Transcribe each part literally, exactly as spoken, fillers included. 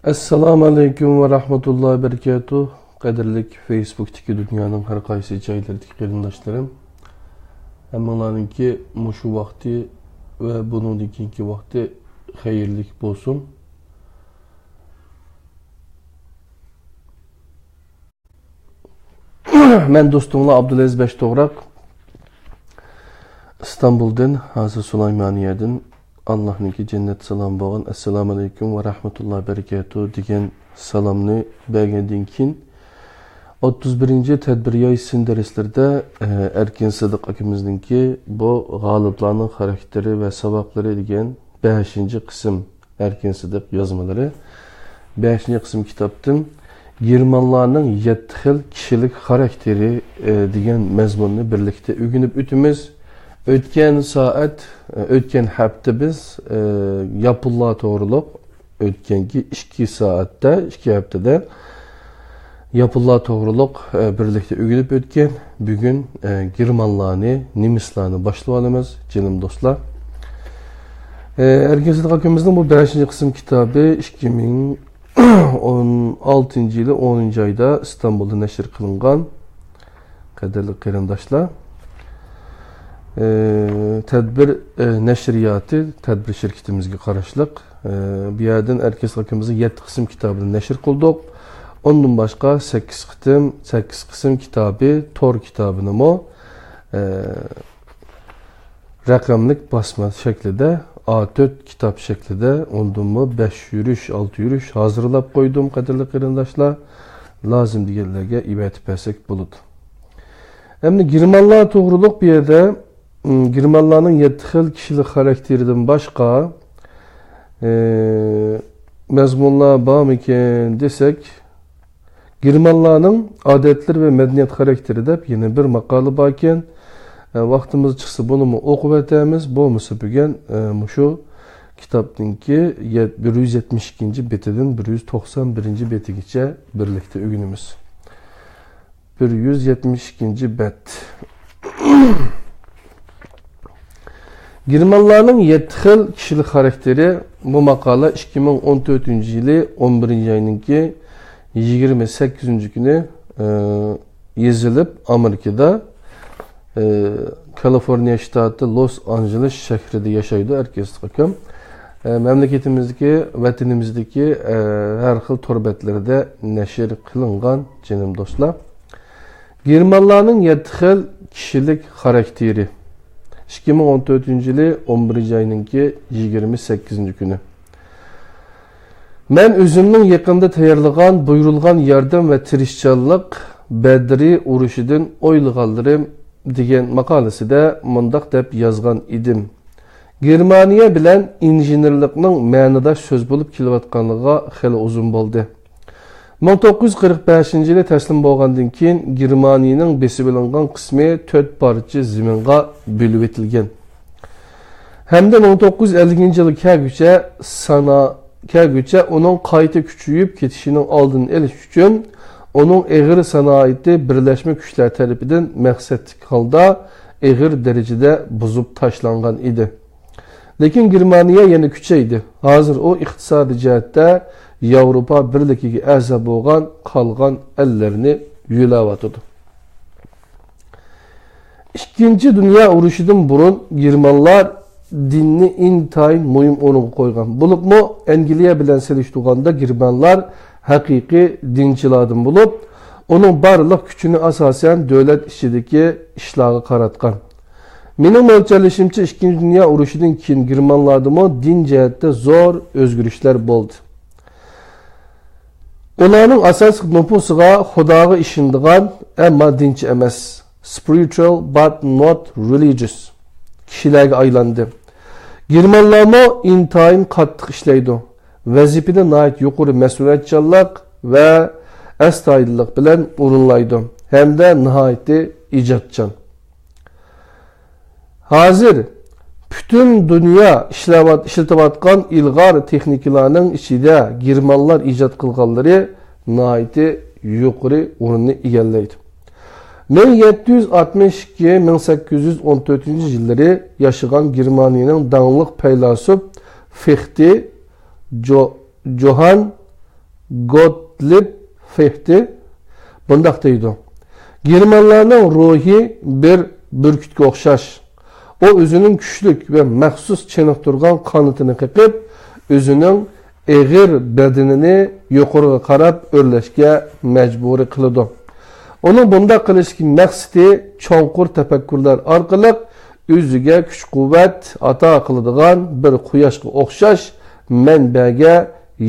ئەسسالامۇ ئەلەيكۇم ۋە رەھمەتۇللاھى ۋە بەرىكاتۇھ. قەدىرلىك فېيسبۇكتىكى دۇنيانىڭ ھەر قايسى جايلىرىدىكى قېرىنداشلىرىم، ھەممىڭلارنىڭكى مۇشۇ ۋاقتى ۋە بۇنىڭدىن كېيىنكى ۋاقتى خەيرلىك بولسۇن. مەن دوستۇڭلار ئابدۇلئەزىز بەشتوغراق. ئىستانبۇلدىن، ھازىر سۇلايمانىيەدىن، ئاللاھنىڭكى جەننەت سالامى بولغان ئەسسالامۇ ئەلەيكۇم ۋە رەھمەتۇللاھى ۋە بەرىكاتۇھ دېگەن سالامنى بەرگەندىن كېيىن، ئوتتۇز بىرىنچى تەدبىر ياي سىن دەرسلىرىدە، ئە، ئەركىن سىدىق ئاكىمىزنىڭكى بۇ غالىبلارنىڭ خاراكتېرى ۋە ساۋاقلىرى دېگەن بەشىنچى قىسىم، ئەركىن سىدىق يازمىلىرى، بەشىنچى قىسىم كىتابتىن گېرمانلارنىڭ يەتتە خىل كىشىلىك خاراكتېرى، ئە، دېگەن مەزمۇننى بىرلىكتە ئۆگىنىپ ئۆتىمىز. ئۆتكەن سائەت، ئە، ئۆتكەن ھەپتە بىز، ئە، ياپونلار توغرۇلۇق، ئۆتكەنكى ئىككى سائەتتە، ئىككى ھەپتىدە ياپونلار توغرۇلۇق، ئە، بىرلىكتە ئۆگىنىپ ئۆتكەن. بۈگۈن، ئە، گېرمانلارنى، نېمىسلارنى باشلىۋالىمىز، جېنىم دوستلار. ئە، ئەركىن سىدىق ئاكىمىزنىڭ بۇ بەشىنچى قىسىم كىتابى ئىككى مىڭ ئون ئالتىنچى يىلى ئونىنچى ئايدا ئىستانبۇلدا نەشر قىلىنغان. قەدىرلىك قېرىنداشلار، ئە، تەدبىر، ئە، نەشرىياتى، تەدبىر شىركىتىمىزگە قاراشلىق. ئە، بۇ يەردىن ئەركىن سىدىق ئاكىمىزنىڭ يەتتە قىسىم كىتابىنى نەشر قىلدۇق. ئۇندىن باشقا سەككىز قىسىم، سەككىز قىسىم كىتابى، تور كىتابىنىمۇ، ئە، رەقەملىك باسما شەكلىدە، ئا تۆت كىتاب شەكلىدە، ئۇندىنمۇ بەش يۈرۈش، ئالتە يۈرۈش ھازىرلاپ قويدۇم، قەدىرلىك قېرىنداشلار. لازىم دېگەنلەرگە ئېۋەتىپ بەرسەك بولىدۇ. ئەمدى گېرمانلار توغرۇلۇق بۇ يەردە، م، گېرمانلارنىڭ يەتتە خىل كىشىلىك خاراكتېرىدىن باشقا، ئى، مەزمۇنلار بارمىكىن دېسەك، گېرمانلارنىڭ ئادەتلىرى ۋە مەدەنىيەت خاراكتېرى دەپ يەنە بىر ماقالە باركەن. ئە، ۋاقتىمىز چىقسا بۇنىمۇ ئوقۇۋەتەرمىز. بولمىسا بۈگۈن، ئە، مۇشۇ كىتابنىڭكى يەت-، بىر يۈز يەتمىش ئىككىنچى بېتىدىن بىر يۈز توقسان بىرىنچى بېتىگىچە بىرلىكتە ئۆگىنىمىز. بىر يۈز يەتمىش ئىككىنچى بەت. گېرمانلارنىڭ يەتتە خىل كىشىلىك خاراكتېرى. بۇ ماقالە ئىككى مىڭ ئون تۆتىنچى يىلى ئون بىرىنچى ئاينىڭكى يىگىرمە سەككىزىنچى كۈنى، ئى، يېزىلىپ، ئامېرىكىدا، ئى، كالىفورنىيە شتاتى لوس ئانژېلېس شەھىرىدە ياشايدۇ ئەركىن سىدىق ئاكام. ئى، مەملىكىتىمىزدىكى، ۋەتىنىمىزدىكى، ئى، ھەر خىل تور بەتلىرىدە نەشر قىلىنغان، جېنىم دوستلار. گېرمانلارنىڭ يەتتە خىل كىشىلىك خاراكتېرى. ئىككى مىڭ ئون تۆتىنچى يىلى ئون بىرىنچى ئاينىڭكى يىگىرمە سەككىزىنچى كۈنى. مەن ئۆزۈمنىڭ يېقىندا تەييارلىغان بۇيرۇلغان ياردەم ۋە تىرىشچانلىق بەدرى ئۇرۇشىدىن ئويلىغانلىرىم دېگەن ماقالىسىدە مۇنداق دەپ يازغان ئىدىم. گېرمانىيە بىلەن ئىنژېنېرلىقنىڭ مەنىداش سۆز بولۇپ كېلىۋاتقانلىقىغا خېلى ئۇزۇن بولدى. مىڭ توققۇز يۈز قىرىق بەشىنچى يىلى تەسلىم بولغاندىن كېيىن، گېرمانىيىنىڭ بېسىۋېلىنغان قىسمى تۆت پارچە زېمىنغا بۆلۈۋېتىلگەن ھەمدە مىڭ توققۇز يۈز ئەللىكىنچى يىلغا كەلگۈچە سانا-، كەلگۈچە ئۇنىڭ قايتا كۈچىيىپ كېتىشىنىڭ ئالدىنى ئېلىش ئۈچۈن، ئۇنىڭ ئېغىر سانائىتى بىرلەشمە كۈچلەر تەرىپىدىن مەقسەتلىك ھالدا ئېغىر دەرىجىدە بۇزۇپ تاشلانغان ئىدى. لېكىن گېرمانىيە يەنە كۈچەيدى. ھازىر ئۇ ئىقتىسادىي جەھەتتە ياۋروپا بىرلىكىگە ئەزا بولغان قالغان ئەللەرنى يۆلەۋاتىدۇ. ئىككىنچى دۇنيا ئۇرۇشىدىن بۇرۇن گېرمانلار دىننى ئىنتايىن مۇھىم ئورۇنغا قويغان. بولۇپمۇ ئەنگلىيە بىلەن سېلىشتۇرغاندا گېرمانلار ھەقىقىي دىنچىلاردىن بولۇپ، ئۇنىڭ بارلىق كۈچىنى ئاساسەن دۆلەت ئىچىدىكى ئىشلارغا قاراتقان. مېنىڭ مۆلچەرلىشىمچە، ئىككىنچى دۇنيا ئۇرۇشىدىن كېيىن گېرمانلاردىمۇ دىن جەھەتتە زور ئۆزگىرىشلەر بولدى. ئۇلارنىڭ ئاساسلىق نوپۇسىغا خۇداغا ئىشىنىدىغان، ئەمما دىنچى ئەمەس، spiritual but not religious كىشىلەرگە ئايلاندى. گېرمانلارمۇ ئىنتايىن قاتتىق ئىشلەيدۇ. ۋەزىپىدە ناھايىتى يۇقىرى مەسئۇلىيەتچانلىق ۋە ئەستايىدىللىق بىلەن ئورۇنلايدۇ ھەمدە ناھايىتى ئىجادچان. ھازىر پۈتۈن دۇنيا ئىشلەۋات-، ئىشلىتىۋاتقان ئىلغار تېخنىكىلارنىڭ ئىچىدە گېرمانلار ئىجاد قىلغانلىرى ناھايىتى يۇقىرى ئورۇننى ئىگىلەيدۇ. مىڭ يەتتە يۈز ئاتمىش ئىككى، مىڭ سەككىز يۈز ئون تۆتىنچى يىللىرى ياشىغان گېرمانىيىنىڭ داڭلىق پەيلاسوپ فىختې، جو-، جوھان گوتلىب فېھتى مۇنداق دەيدۇ: «گېرمانلارنىڭ روھى بىر بۈركۈتكە ئوخشاش. ئۇ ئۆزىنىڭ كۈچلۈك ۋە مەخسۇس چېنىقتۇرغان قانىتىنى قېقىپ، ئۆزىنىڭ ئېغىر بەدىنىنى يۇقىرىغا قاراپ ئۆرلەشكە مەجبۇرىي قىلىدۇ. ئۇنىڭ بۇنداق قىلىشتىكى مەقسىتى چوڭقۇر تەپەككۇرلار ئارقىلىق ئۆزىگە كۈچ-قۇۋۋەت ئاتا قىلىدىغان بىر قۇياشقا ئوخشاش مەنبەگە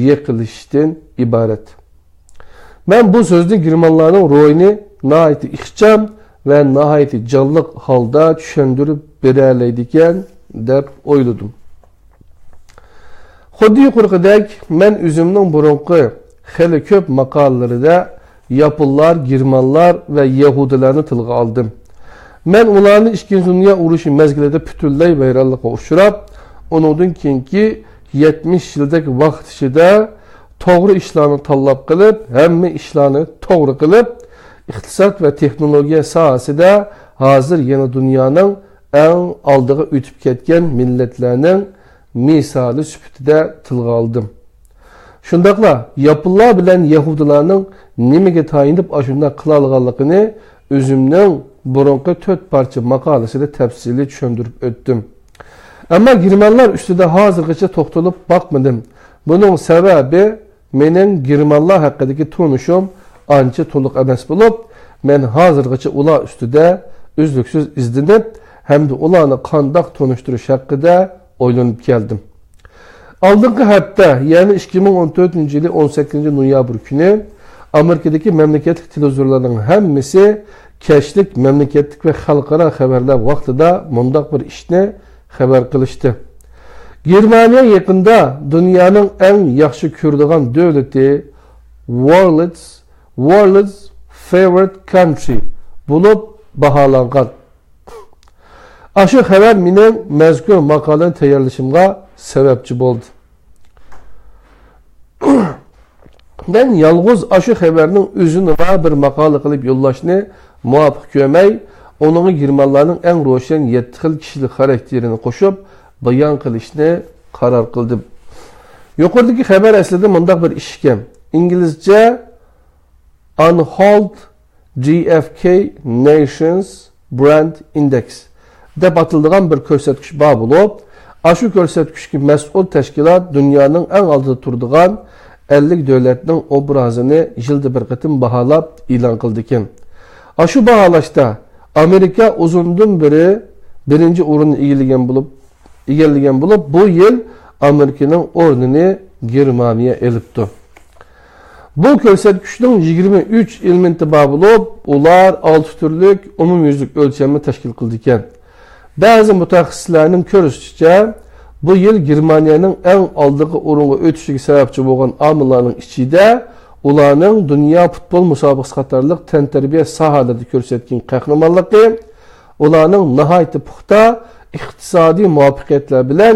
يېقىنلىشىشتىن ئىبارەت.» مەن بۇ سۆزنى گېرمانلارنىڭ روھىنى ناھايىتى ئىخچام ۋە ناھايىتى جانلىق ھالدا چۈشەندۈرۈپ بېرەلەيدىكەن، دەپ ئويلىدىم. خۇددى يۇقىرىقىدەك، مەن ئۆزۈمنىڭ بۇرۇنقى خېلى كۆپ ماقالىلىرىدە ياپونلار، گېرمانلار ۋە يەھۇدىيلارنى تىلغا ئالدىم. مەن ئۇلارنى ئىككىنچى دۇنيا ئۇرۇشى مەزگىلىدە پۈتۈنلەي ۋەيرانلىققا ئۇچراپ، ئۇنىڭدىن كېيىنكى يەتمىش يىلدەك ۋاقىت ئىچىدە توغرا ئىشلارنى تاللاپ قىلىپ، ھەممە ئىشلارنى توغرا قىلىپ، ئىقتىساد ۋە تېخنولوگىيە ساھەسىدە ھازىر يەنە دۇنيانىڭ ئەڭ ئالدىغا ئۆتۈپ كەتكەن مىللەتلەرنىڭ مىسالى سۈپىتىدە تىلغا ئالدىم. شۇنداقلا ياپونلار بىلەن يەھۇدىيلارنىڭ نېمىگە تايىنىپ ئاشۇنداق قىلالىغانلىقىنى ئۆزۈمنىڭ بۇرۇنقى تۆت پارچە ماقالىسىدە تەپسىلىي چۈشەندۈرۈپ ئۆتتۈم. ئەمما گېرمانلار ئۈستىدە ھازىرغىچە توختىلىپ باقمىدىم. بۇنىڭ سەۋەبى، مېنىڭ گېرمانلار ھەققىدىكى تونۇشۇم ئانچە تولۇق ئەمەس بولۇپ، مەن ھازىرغىچە ئۇلار ئۈستىدە ئۈزلۈكسىز ئىزدىنىپ ھەمدە ئۇلارنى قانداق تونۇشتۇرۇش ھەققىدە ئويلىنىپ كەلدىم. ئالدىنقى ھەپتە، يەنى ئىككى مىڭ ئون تۆتىنچى يىلى ئون سەككىزىنچى نويابىر كۈنى ئامېرىكىدىكى مەملىكەتلىك تېلېۋىزورلارنىڭ ھەممىسى كەچلىك مەملىكەتلىك ۋە خەلقئارا خەۋەرلەر ۋاقتىدا مۇنداق بىر ئىشنى خەۋەر قىلىشتى: «گېرمانىيە يېقىندا دۇنيانىڭ ئەڭ ياخشى كۆرىدىغان دۆلىتى، World's، World's Favorite Country بولۇپ باھالانغان.» ئاشۇ خەۋەر مېنىڭ مەزكۇر ماقالىنى تەييارلىشىمغا سەۋەبچى بولدى. مەن يالغۇز ئاشۇ خەۋەرنىڭ ئۆزىنىلا بىر ماقالە قىلىپ يوللاشنى مۇۋاپىق كۆرمەي، ئۇنىڭغا گېرمانلارنىڭ ئەڭ روشەن يەتتە خىل كىشىلىك خاراكتېرىنى قوشۇپ بايان قىلىشنى قارار قىلدىم. يۇقىرىدىكى خەۋەر ئەسلىدە مۇنداق بىر ئىش ئىكەن. ئىنگلىزچە Unhold G F K Nations Brand Index دەپ ئاتىلىدىغان بىر كۆرسەتكۈچ بار بولۇپ، ئاشۇ كۆرسەتكۈچكە مەسئۇل تەشكىلات دۇنيانىڭ ئەڭ ئالدىدا تۇرىدىغان ئەللىك دۆلەتنىڭ ئوبرازىنى يىلدا بىر قېتىم باھالاپ ئېلان قىلىدىكەن. ئاشۇ باھالاشتا ئامېرىكا ئۇزۇندىن بېرى بىرىنچى ئورۇننى ئىگىلىگەن بولۇپ، ئىگىلىگەن بولۇپ، بۇ يىل ئامېرىكىنىڭ ئورنىنى گېرمانىيە ئېلىپتۇ. بۇ كۆرسەتكۈچنىڭ يىگىرمە ئۈچ ئېلېمېنتى بار بولۇپ، ئۇلار ئالتە تۈرلۈك ئومۇميۈزلۈك ئۆلچەمنى تەشكىل قىلىدىكەن. بەزى مۇتەخەسسىسلەرنىڭ كۆرۈشىچە، بۇ يىل گېرمانىيەنىڭ ئەڭ ئالدىنقى ئورۇنغا ئۆتۈشىگە سەۋەبچى بولغان ئامىللارنىڭ ئىچىدە ئۇلارنىڭ دۇنيا پۇتبول مۇسابىقىسى قاتارلىق تەنتەربىيە ساھەلىرىدە كۆرسەتكەن قەھرىمانلىقى، ئۇلارنىڭ ناھايىتى پۇختا ئىقتىسادىي مۇۋەپپەقىيەتلەر بىلەن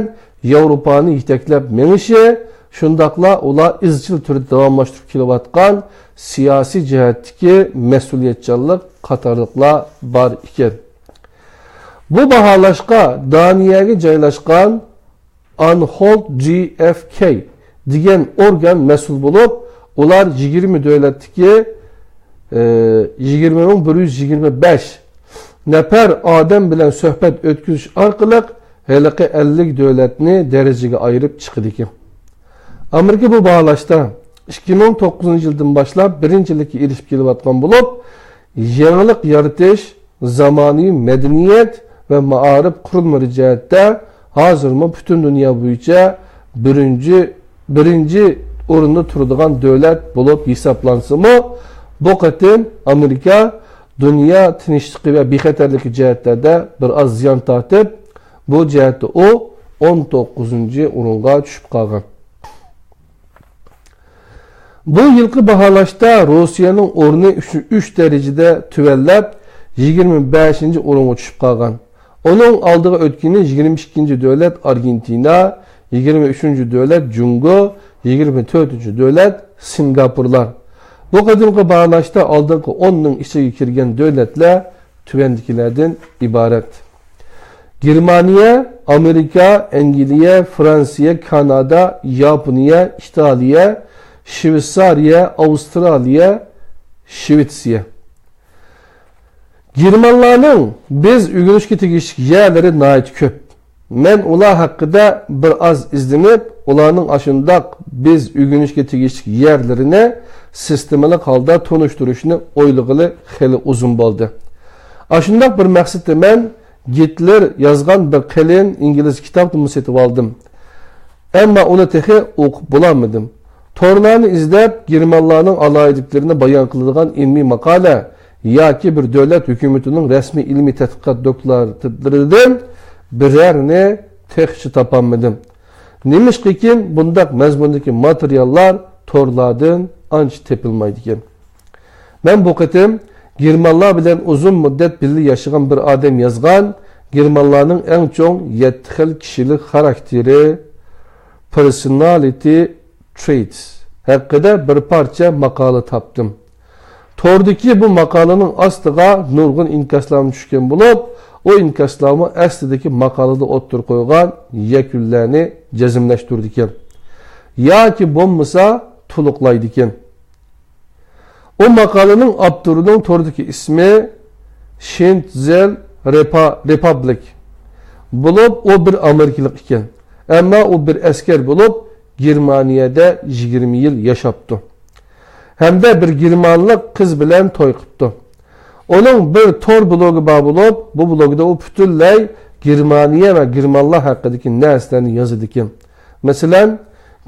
ياۋروپانى يېتەكلەپ مېڭىشى، شۇنداقلا ئۇلار ئىزچىل تۈردە داۋاملاشتۇرۇپ كېلىۋاتقان سىياسىي جەھەتتىكى مەسئۇلىيەتچانلىق قاتارلىقلار بار ئىكەن. بۇ باھالاشقا دانىيەگە جايلاشقان Unhold G F K دېگەن ئورگان مەسئۇل بولۇپ، ئۇلار يىگىرمە دۆلەتتىكى، ئى، يىگىرمە مىڭ بىر يۈز يىگىرمە بەش نەپەر ئادەم بىلەن سۆھبەت ئۆتكۈزۈش ئارقىلىق ھېلىقى ئەللىك دۆلەتنى دەرىجىگە ئايرىپ چىقىدىكەن. ئامېرىكا بۇ باھالاشتا ئىككى مىڭ توققۇزىنچى يىلدىن باشلاپ بىرىنچىلىككە ئېرىشىپ كېلىۋاتقان بولۇپ، يېڭىلىق يارىتىش، زامانىۋى مەدەنىيەت ۋە مائارىپ قۇرۇلمىلىرى جەھەتتە ھازىرمۇ پۈتۈن دۇنيا بويىچە بىرىنچى، بىرىنچى ئورۇندا تۇرىدىغان دۆلەت بولۇپ ھېسابلانسىمۇ، بۇ قېتىم ئامېرىكا دۇنيا تىنچلىقى ۋە بىخەتەرلىكى جەھەتلەردە بىر ئاز زىيان تارتىپ، بۇ جەھەتتە ئۇ ئون توققۇزىنچى ئورۇنغا چۈشۈپ قالغان. بۇ يىلقى باھالاشتا روسىيەنىڭ ئورنى ئۈچ، ئۈچ دەرىجىدە تۆۋەنلەپ، يىگىرمە بەشىنچى ئورۇنغا چۈشۈپ قالغان. ئۇنىڭ ئالدىغا ئۆتكىنى يىگىرمە ئىككىنچى دۆلەت ئارگېنتىنا، يىگىرمە ئۈچىنچى دۆلەت جۇڭگو، يىگىرمە تۆتىنچى دۆلەت سىنگاپورلار. بۇ قېتىمقى باھالاشتا ئالدىنقى ئوننىڭ ئىچىگە كىرگەن دۆلەتلەر تۆۋەندىكىلەردىن ئىبارەت: گېرمانىيە، ئامېرىكا، ئەنگلىيە، فرانسىيە، كانادا، ياپونىيە، ئىتالىيە، شۋېتسارىيە، ئاۋسترالىيە، شۋېتسىيە. گېرمانلارنىڭ بىز ئۆگىنىشكە تېگىشلىك يەرلىرى ناھايىتى كۆپ. مەن ئۇلار ھەققىدە بىر ئاز ئىزدىنىپ، ئۇلارنىڭ ئاشۇنداق بىز ئۆگىنىشكە تېگىشلىك يەرلىرىنى سىستېمىلىق ھالدا تونۇشتۇرۇشنى ئويلىغىلى خېلى ئۇزۇن بولدى. ئاشۇنداق بىر مەقسەتتە مەن گىتلېر يازغان بىر قېلىن ئىنگلىز كىتابنىمۇ سېتىۋالدىم. ئەمما ئۇنى تېخى ئوقۇپ بولالمىدىم. تورلارنى ئىزدەپ، گېرمانلارنىڭ ئالاھىدىلىكلىرىنى بايان قىلىدىغان ئىلمىي ماقالە ياكى بىر دۆلەت ھۆكۈمىتىنىڭ رەسمىي ئىلمىي تەتقىقات دوكلاتلىرىدىن بىرەرنى تېخىچە تاپالمىدىم. نېمىشقىكىن بۇنداق مەزمۇندىكى ماتېرىياللار تورلاردىن ئانچە تېپىلمايدىكەن. مەن بۇ قېتىم گېرمانلار بىلەن ئۇزۇن مۇددەت بىللە ياشىغان بىر ئادەم يازغان گېرمانلارنىڭ ئەڭ چوڭ يەتتە خىل كىشىلىك خاراكتېرى، personality traits، ھەققىدە بىر پارچە ماقالە تاپتىم. توردىكى بۇ ماقالىنىڭ ئاستىغا نۇرغۇن ئىنكاسلارمۇ چۈشكەن بولۇپ، ئۇ ئىنكاسلارمۇ ئەسلىدىكى ماقالىدا ئوتتۇرىغا قويغان يەكۈنلەرنى جەزملەشتۈرىدىكەن ياكى بولمىسا تولۇقلايدىكەن. ئۇ ماقالىنىڭ ئاپتورىنىڭ توردىكى ئىسمى شىنتزېل رېپا-، رېپابلىك بولۇپ، ئۇ بىر ئامېرىكىلىق ئىكەن. ئەمما ئۇ بىر ئەسكەر بولۇپ، گېرمانىيەدە يىگىرمە يىل ياشاپتۇ. ھەمدە بىر گېرمانلىق قىز بىلەن توي قىپتۇ. ئۇنىڭ بىر تور بلوگى بار بولۇپ، بۇ بلوگدا ئۇ پۈتۈنلەي گېرمانىيە ۋە گېرمانلار ھەققىدىكى نەرسىلەرنى يازىدىكەن. مەسىلەن،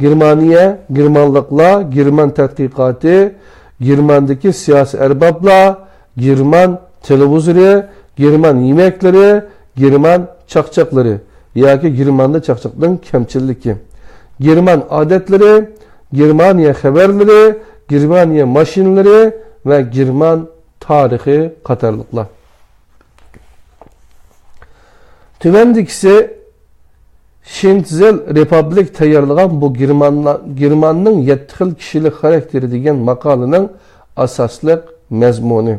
گېرمانىيە، گېرمانلىقلار، گېرمان تەتقىقاتى، گېرماندىكى سىياسىي ئەربابلار، گېرمان تېلېۋىزورى، گېرمان يېمەكلىرى، گېرمان چاقچاقلىرى ياكى گېرماندا چاقچاقنىڭ كەمچىللىكى، گېرمان ئادەتلىرى، گېرمانىيە خەۋەرلىرى، گېرمانىيە ماشىنىلىرى ۋە گېرمان تارىخى قاتارلىقلار. تۆۋەندىكىسى شىنتزېل رېپابلىك تەييارلىغان بۇ گېرمانلا-، گېرماننىڭ يەتتە خىل كىشىلىك خاراكتېرى دېگەن ماقالىنىڭ ئاساسلىق مەزمۇنى.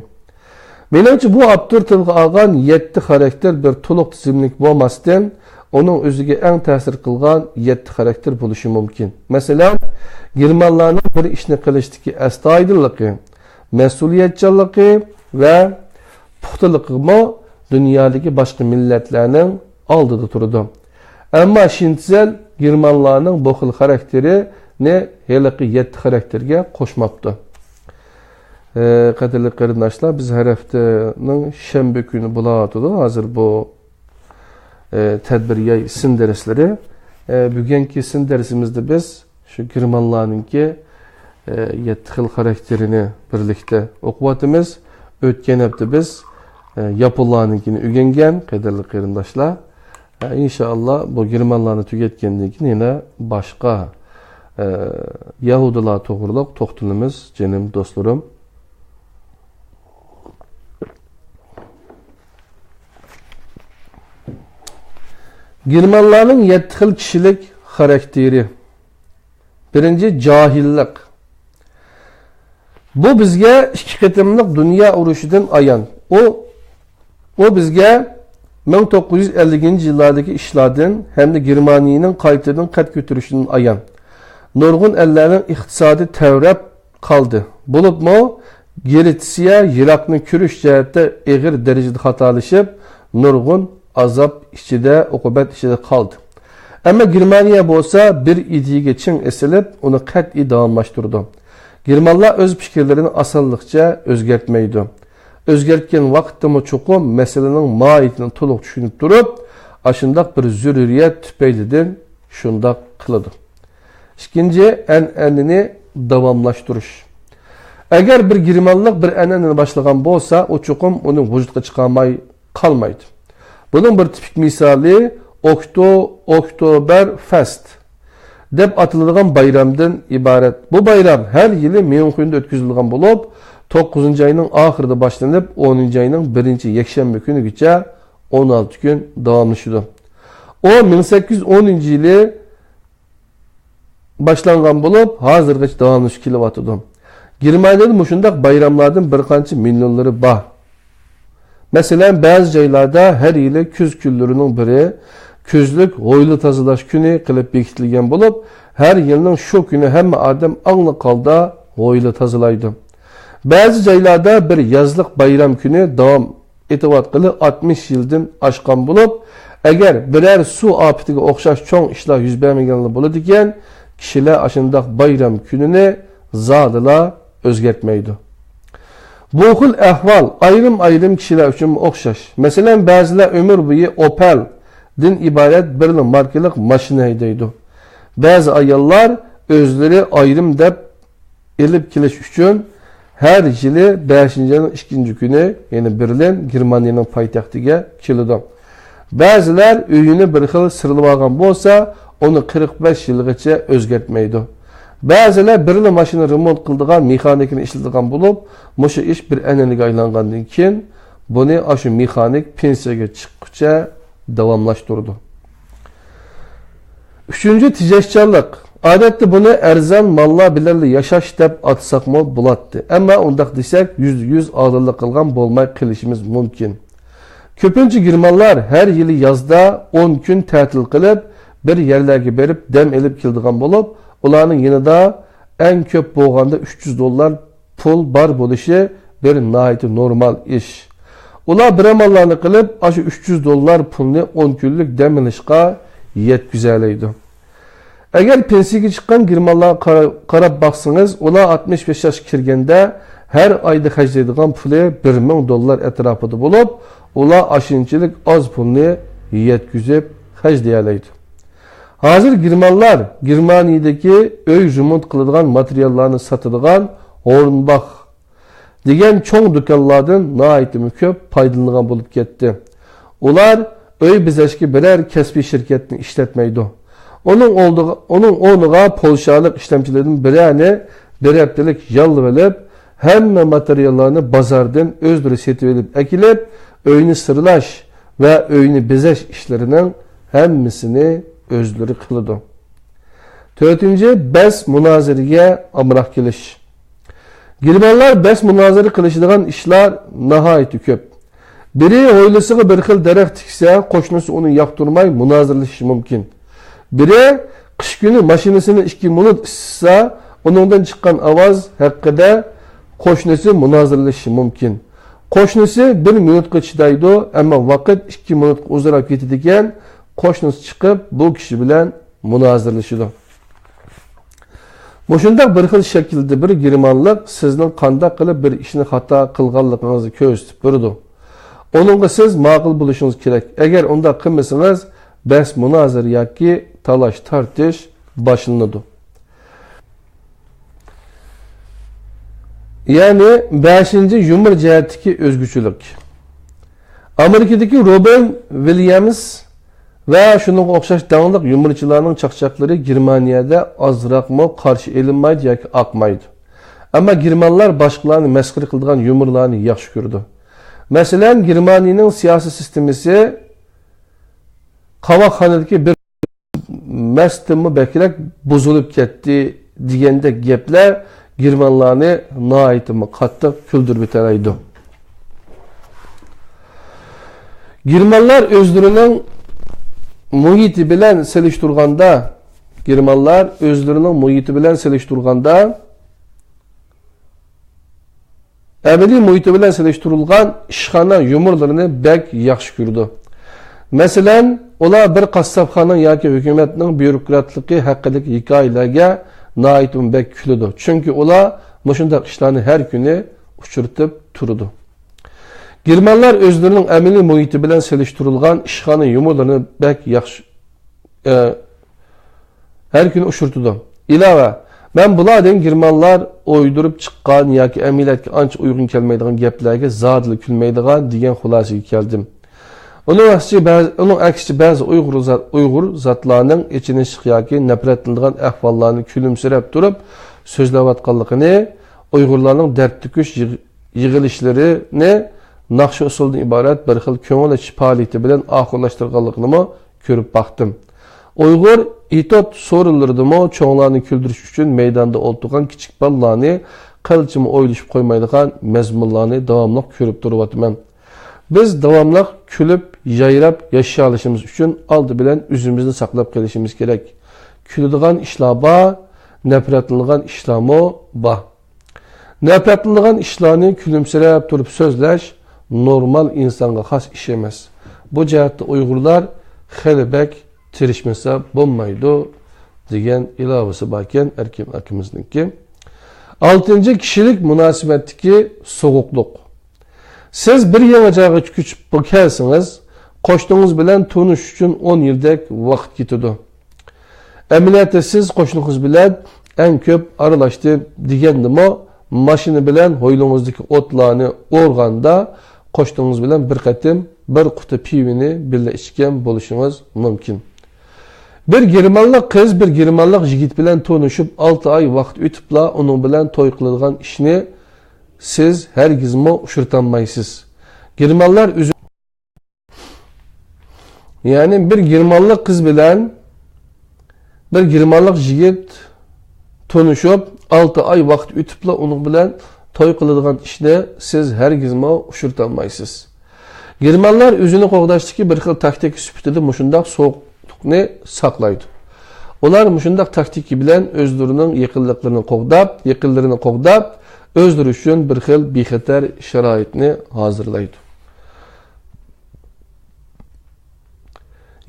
مېنىڭچە، بۇ ئاپتور تىلغا ئالغان يەتتە خاراكتېر بىر تولۇق تىزىملىك بولماستىن، ئۇنىڭ ئۆزىگە ئەڭ تەسىر قىلغان يەتتە خاراكتېر بولۇشى مۇمكىن. مەسىلەن، گېرمانلارنىڭ بىر ئىشنى قىلىشتىكى ئەستايىدىللىقى، مەسئۇلىيەتچانلىقى ۋە پۇختىلىقىمۇ دۇنيادىكى باشقا مىللەتلەرنىڭ ئالدىدا تۇرىدۇ. ئەمما شىنتزېل گېرمانلارنىڭ بۇ خىل خاراكتېرىنى ھېلىقى يەتتە خاراكتېرگە قوشماپتۇ. ئە، قەدىرلىك قېرىنداشلار، بىز ھەر ھەپتىنىڭ شەنبە كۈنى بولۇۋاتىدۇ. ھازىر بۇ، ئە، تەدبىر ياي سىن دەرسلىرى. ئە، بۈگۈنكى سىن دەرسىمىزدە بىز شۇ گېرمانلارنىڭكى، ئە، يەتتە خىل خاراكتېرىنى بىرلىكتە ئوقۇۋاتىمىز. ئۆتكەن ھەپتە بىز، ئە، ياپونلارنىڭكىنى ئۆگەنگەن، قەدىرلىك قېرىنداشلار. ئە، ئىنشائاللا، بۇ گېرمانلارنى تۈگەتكەندىن كېيىن يەنە باشقا، ئە، يەھۇدىيلار توغرىلىق توختىلىمىز، جېنىم دوستلىرىم. گېرمانلارنىڭ يەتتە خىل كىشىلىك خاراكتېرى. بىرىنچى، جاھىللىق. بۇ بىزگە ئىككى قېتىملىق دۇنيا ئۇرۇشىدىن ئايان. ئۇ، ئۇ بىزگە مىڭ توققۇز يۈز ئەللىكىنچى يىللاردىكى ئىشلاردىن ھەمدە گېرمانىيىنىڭ قايتىدىن قەد كۆتۈرۈشىدىن ئايان. نۇرغۇن ئەللەرنىڭ ئىقتىسادى تەۋرەپ قالدى. بولۇپمۇ گرېتسىيە يىراقنى كۆرۈش جەھەتتە ئېغىر دەرىجىدە خاتالىشىپ، نۇرغۇن ئازاب ئىچىدە، ئوقۇبەت ئىچىدە قالدى. ئەمما گېرمانىيە بولسا بىر ئىدىيەگە چىڭ ئېسىلىپ، ئۇنى قەتئىي داۋاملاشتۇرىدۇ. گېرمانلار ئۆز پىكىرلىرىنى ئاسانلىقچە ئۆزگەرتمەيدۇ. ئۆزگەرتكەن ۋاقىتتىمۇ چوقۇم مەسىلىنىڭ ماھىيىتىنى تولۇق چۈشىنىپ تۇرۇپ، ئاشۇنداق بىر زۆرۈرىيەت تۈپەيلىدىن شۇنداق قىلىدۇ. ئىككىنچى، ئەنئەنىنى داۋاملاشتۇرۇش. ئەگەر بىر گېرمانلىق بىر ئەنئەنىنى باشلىغان بولسا، ئۇ چوقۇم ئۇنى ۋۇجۇدقا چىقارماي قالمايدۇ. بۇنىڭ بىر تىپىك مىسالى ئوكتو-، ئوكتوبېر فېست دەپ ئاتىلىدىغان بايرامدىن ئىبارەت. بۇ بايرام ھەر يىلى ميۇنخېندا ئۆتكۈزۈلىدىغان بولۇپ، توققۇزىنچى ئاينىڭ ئاخىرىدا باشلىنىپ، ئونىنچى ئاينىڭ بىرىنچى يەكشەنبە كۈنىگىچە ئون ئالتە كۈن داۋاملىشىدۇ. ئۇ مىڭ سەككىز يۈز ئونىنچى يىلى باشلانغان بولۇپ، ھازىرغىچە داۋاملىشىپ كېلىۋاتىدۇ. گېرمانىيەدە مۇشۇنداق بايراملاردىن بىر قانچە مىليونلىرى بار. مەسىلەن، بەزى جايلاردا ھەر يىلى كۈز كۈنلىرىنىڭ بىرى كۈزلۈك ھويلا تازىلاش كۈنى قىلىپ بېكىتىلگەن بولۇپ، ھەر يىلنىڭ شۇ كۈنى ھەممە ئادەم ئاڭلىق ھالدا ھويلا تازىلايدۇ. بەزى جايلاردا بىر يازلىق بايرام كۈنى داۋام ئېتىۋاتقىلى ئاتمىش يىلدىن ئاشقان بولۇپ، ئەگەر بىرەر سۇ ئاپىتىگە ئوخشاش چوڭ ئىشلار يۈز بەرمىگەنلا بولىدىكەن، كىشىلەر ئاشۇنداق بايرام كۈنىنى زادىلا ئۆزگەرتمەيدۇ. بۇ خىل ئەھۋال ئايرىم-ئايرىم كىشىلەر ئۈچۈنمۇ ئوخشاش. مەسىلەن، بەزىلەر ئۆمۈر بويى ئوپەلدىن ئىبارەت بىرلا ماركىلىق ماشىنا ھەيدەيدۇ. بەزى ئاياللار ئۆزلىرى ئايرىم دەپ ئېلىپ كېلىش ئۈچۈن ھەر يىلى بەشىنچى ئاينىڭ ئىككىنچى كۈنى، يەنى بېرلىن، گېرمانىيەنىڭ پايتەختىگە كېلىدۇ. بەزىلەر ئۆيىنى بىر خىل سىرلىۋالغان بولسا، ئۇنى قىرىق بەش يىلغىچە ئۆزگەرتمەيدۇ. بەزىلەر بىرلا ماشىنا رېمونت قىلىدىغان مېخانىكنى ئىشلىتىدىغان بولۇپ، مۇشۇ ئىش بىر ئەنئەنىگە ئايلانغاندىن كېيىن، بۇنى ئاشۇ مېخانىك پېنسىيەگە چىققۇچە داۋاملاشتۇرىدۇ. ئۈچىنچى، تېجەشچانلىق. ئادەتتە بۇنى ئەرزان ماللار بىلەنلا ياشاش دەپ ئاتىساقمۇ بولاتتى. ئەمما ئۇنداق دېسەك، يۈزدە يۈز ئادىللىق قىلغان بولماي قېلىشىمىز مۇمكىن. كۆپىنچە گېرمانلار ھەر يىلى يازدا ئون كۈن تەتىل قىلىپ، بىر يەرلەرگە بېرىپ دەم ئېلىپ كېلىدىغان بولۇپ، ئۇلارنىڭ يېنىدا ئەڭ كۆپ بولغاندا ئۈچ يۈز دوللار پۇل بار بولۇشى بىر ناھايىتى نورمال ئىش. ئۇلار بىر ئاماللارنى قىلىپ، ئاشۇ ئۈچ يۈز دوللار پۇلنى ئون كۈنلۈك دەم ئېلىشقا يەتكۈزەلەيدۇ. ئەگەر پېنسىيەگە چىققان گېرمانلارغا قارا-، قاراپ باقسىڭىز، ئۇلار ئاتمىش بەش ياشقا كىرگەندە ھەر ئايدا خەجلەيدىغان پۇلى بىر مىڭ دوللار ئەتراپىدا بولۇپ، ئۇلار ئاشۇنچىلىك ئاز پۇلنى يەتكۈزۈپ خەجلىيەلەيدۇ. ھازىر گېرمانلار گېرمانىيەدىكى ئۆي رېمونت قىلىدىغان ماتېرىياللارنى ساتىدىغان ھورنباخ دېگەن چوڭ دۇكانلاردىن ناھايىتىمۇ كۆپ پايدىلىنىدىغان بولۇپ كەتتى. ئۇلار ئۆي بېزەشكە بىرەر كەسپىي شىركەتنى ئىشلەتمەيدۇ. ئۇنىڭ ئالدىغا، ئۇنىڭ ئورنىغا پولشالىق ئىشلەمچىلەردىن بىرەرنى بىر ھەپتىلىك ياللىۋېلىپ، ھەممە ماتېرىياللارنى بازاردىن ئۆزلىرى سېتىۋېلىپ ئەكېلىپ، ئۆينى سىرلاش ۋە ئۆينى بېزەش ئىشلىرىنىڭ ھەممىسىنى ئۆزلىرى قىلىدۇ. تۆتىنچى، بەس مۇنازىرىگە ئامراق كېلىش. گېرمانلار بەس مۇنازىرە قىلىشىدىغان ئىشلار ناھايىتى كۆپ. بىرى ھويلىسىغا بىر خىل دەرەخ تىكسە، قوشنىسى ئۇنى ياقتۇرماي مۇنازىرىلىشىشى مۇمكىن. بىرى قىش كۈنى ماشىنىسىنى ئىككى مىنۇت ئىسسىتسا، ئۇنىڭدىن چىققان ئاۋاز ھەققىدە قوشنىسى مۇنازىرىلىشىشى مۇمكىن. قوشنىسى بىر مىنۇتقا چىدايدۇ، ئەمما ۋاقىت ئىككى مىنۇتقا ئۇزىراپ كېتىدىكەن، قوشنىسى چىقىپ، بۇ كىشى بىلەن مۇنازىرىلىشىدۇ. مۇشۇنداق بىر خىل شەكىلدە بىر گېرمانلىق سىزنىڭ قانداق قىلىپ بىر ئىشنى خاتا قىلغانلىقىڭىزنى كۆرسىتىپ بېرىدۇ. ئۇنىڭغا سىز ماقۇل بولۇشىڭىز كېرەك. ئەگەر ئۇنداق قىلمىسىڭىز، بەس مۇنازىرە ياكى تالاش-تارتىش باشلىنىدۇ. يەنى بەشىنچى، يۇمۇر جەھەتتىكى ئۆزگىچىلىك. ئامېرىكىدىكى روبىن ۋىليامس ۋە شۇنىڭغا ئوخشاش داڭلىق يۇمۇرچىلارنىڭ چاقچاقلىرى گېرمانىيەدە ئازراقمۇ قارشى ئېلىنمايدۇ ياكى ئاقمايدۇ. ئەمما گېرمانلار باشقىلارنى مەسخىرە قىلىدىغان يۇمۇرلارنى ياخشى كۆرىدۇ. مەسىلەن، گېرمانىيەنىڭ سىياسىي سىستېمىسى قاۋاقخانىدىكى بىر مەستىنمۇ بەكرەك بۇزۇلۇپ كەتتى دېگەندەك گەپلەر گېرمانلارنى ناھايىتىمۇ قاتتىق كۈلدۈرۈۋېتەلەيدۇ. گېرمانلار ئۆزلىرىنىڭ مۇھىتى بىلەن سېلىشتۇرغاندا، گېرمانلار ئۆزلىرىنىڭ مۇھىتى بىلەن سېلىشتۇرغاندا، ئەمەلىي مۇھىتى بىلەن سېلىشتۇرۇلغان ئىشخانا يۇمۇرلىرىنى بەك ياخشى كۆرىدۇ. مەسىلەن، ئۇلار بىر قاسساپخانا ياكى ھۆكۈمەتنىڭ بيۇروكراتلىقى ھەققىدىكى ھېكايىلەرگە ناھايىتىمۇ بەك كۈلىدۇ، چۈنكى ئۇلار مۇشۇنداق ئىشلارنى ھەر كۈنى ئۇچرىتىپ تۇرىدۇ. گېرمانلار ئۆزلىرىنىڭ ئەمەلىي مۇھىتى بىلەن سېلىشتۇرۇلغان ئىشخانا يۇمۇرلىرىنى بەك ياخشى، ئە، ھەر كۈنى ئۇچرىتىدۇ. ئىلاۋە، مەن بۇلاردىن گېرمانلار ئويدۇرۇپ چىققان ياكى ئەمەلىيەتكە ئانچە ئۇيغۇن كەلمەيدىغان گەپلەرگە زادىلا كۈلمەيدىغان دېگەن خۇلاسىگە كەلدىم. ئۇنىڭ ئەكسىچە بەزى، ئۇنىڭ ئەكسىچە بەزى ئۇيغۇر زات-، ئۇيغۇر زاتلارنىڭ ئېچىنىشلىق ياكى نەپرەتلىنىدىغان ئەھۋاللارنى كۈلۈمسىرەپ تۇرۇپ سۆزلەۋاتقانلىقىنى، ئۇيغۇرلارنىڭ دەرد تۆكۈش يىغ-، يىغىلىشلىرىنى ناخشا-ئۇسسۇلدىن ئىبارەت بىر خىل كۆڭۈل ئېچىش پائالىيىتى بىلەن ئاخىرلاشتۇرغانلىقىنىمۇ كۆرۈپ باقتىم. ئۇيغۇر ئېتوت سورۇنلىرىدىمۇ چوڭلارنى كۈلدۈرۈش ئۈچۈن مەيداندا ئولتۇرغان كىچىك بالىلارنى قىلچىمۇ ئويلىشىپ قويمايدىغان مەزمۇنلارنى داۋاملىق كۆرۈپ تۇرۇۋاتىمەن. بىز داۋاملىق كۈلۈپ، يايراپ ياشىيالىشىمىز ئۈچۈن ئالدى بىلەن ئۆزىمىزنى ساقلاپ قېلىشىمىز كېرەك. كۈلىدىغان ئىشلار بار، نەپرەتلىنىدىغان ئىشلارمۇ بار. نەپرەتلىنىدىغان ئىشلارنى كۈلۈمسىرەپ تۇرۇپ سۆزلەش نورمال ئىنسانغا خاس ئىش ئەمەس. بۇ جەھەتتە ئۇيغۇرلار خېلى بەك تىرىشمىسا بولمايدۇ، دېگەن ئىلاۋىسى باركەن ئەركىن ئاكىمىزنىڭكى. ئالتىنچى، كىشىلىك مۇناسىۋەتتىكى سوغۇقلۇق. سىز بىر يېڭى جايغا كۆچۈپ كەلسىڭىز، قوشنىڭىز بىلەن تونۇشۇش ئۈچۈن ئون يىلدەك ۋاقىت كېتىدۇ. ئەمەلىيەتتە سىز قوشنىڭىز بىلەن ئەڭ كۆپ ئارىلاشتىم دېگەندىمۇ، ماشىنا بىلەن ھويلىڭىزدىكى ئوتلارنى ئورغاندا، قوشنىڭىز بىلەن بىر قېتىم بىر قۇتا پىۋىنى بىللە ئىچكەن بولۇشىڭىز مۇمكىن. بىر گېرمانلىق قىز بىر گېرمانلىق يىگىت بىلەن تونۇشۇپ ئالتە ئاي ۋاقىت ئۆتۈپلا ئۇنىڭ بىلەن توي قىلىدىغان ئىشنى سىز ھەرگىزمۇ ئۇچرىتالمايسىز. گېرمانلار ئۆزى، يەنى بىر گېرمانلىق قىز بىلەن بىر گېرمانلىق يىگىت تونۇشۇپ، ئالتە ئاي ۋاقىت ئۆتۈپلا ئۇنىڭ بىلەن توي قىلىدىغان ئىشنى سىز ھەرگىزمۇ ئۇچرىتالمايسىز. گېرمانلار ئۆزىنى قوغداشتىكى بىر خىل تاكتىكا سۈپىتىدە مۇشۇنداق سوغۇقلۇقنى ساقلايدۇ. ئۇلار مۇشۇنداق تاكتىكا بىلەن ئۆزلىرىنىڭ يېقىنلىقلىرىنى قوغداپ، يېقىنلىرىنى قوغداپ، ئۆزلىرى ئۈچۈن بىر خىل بىخەتەر شارائىتنى ھازىرلايدۇ.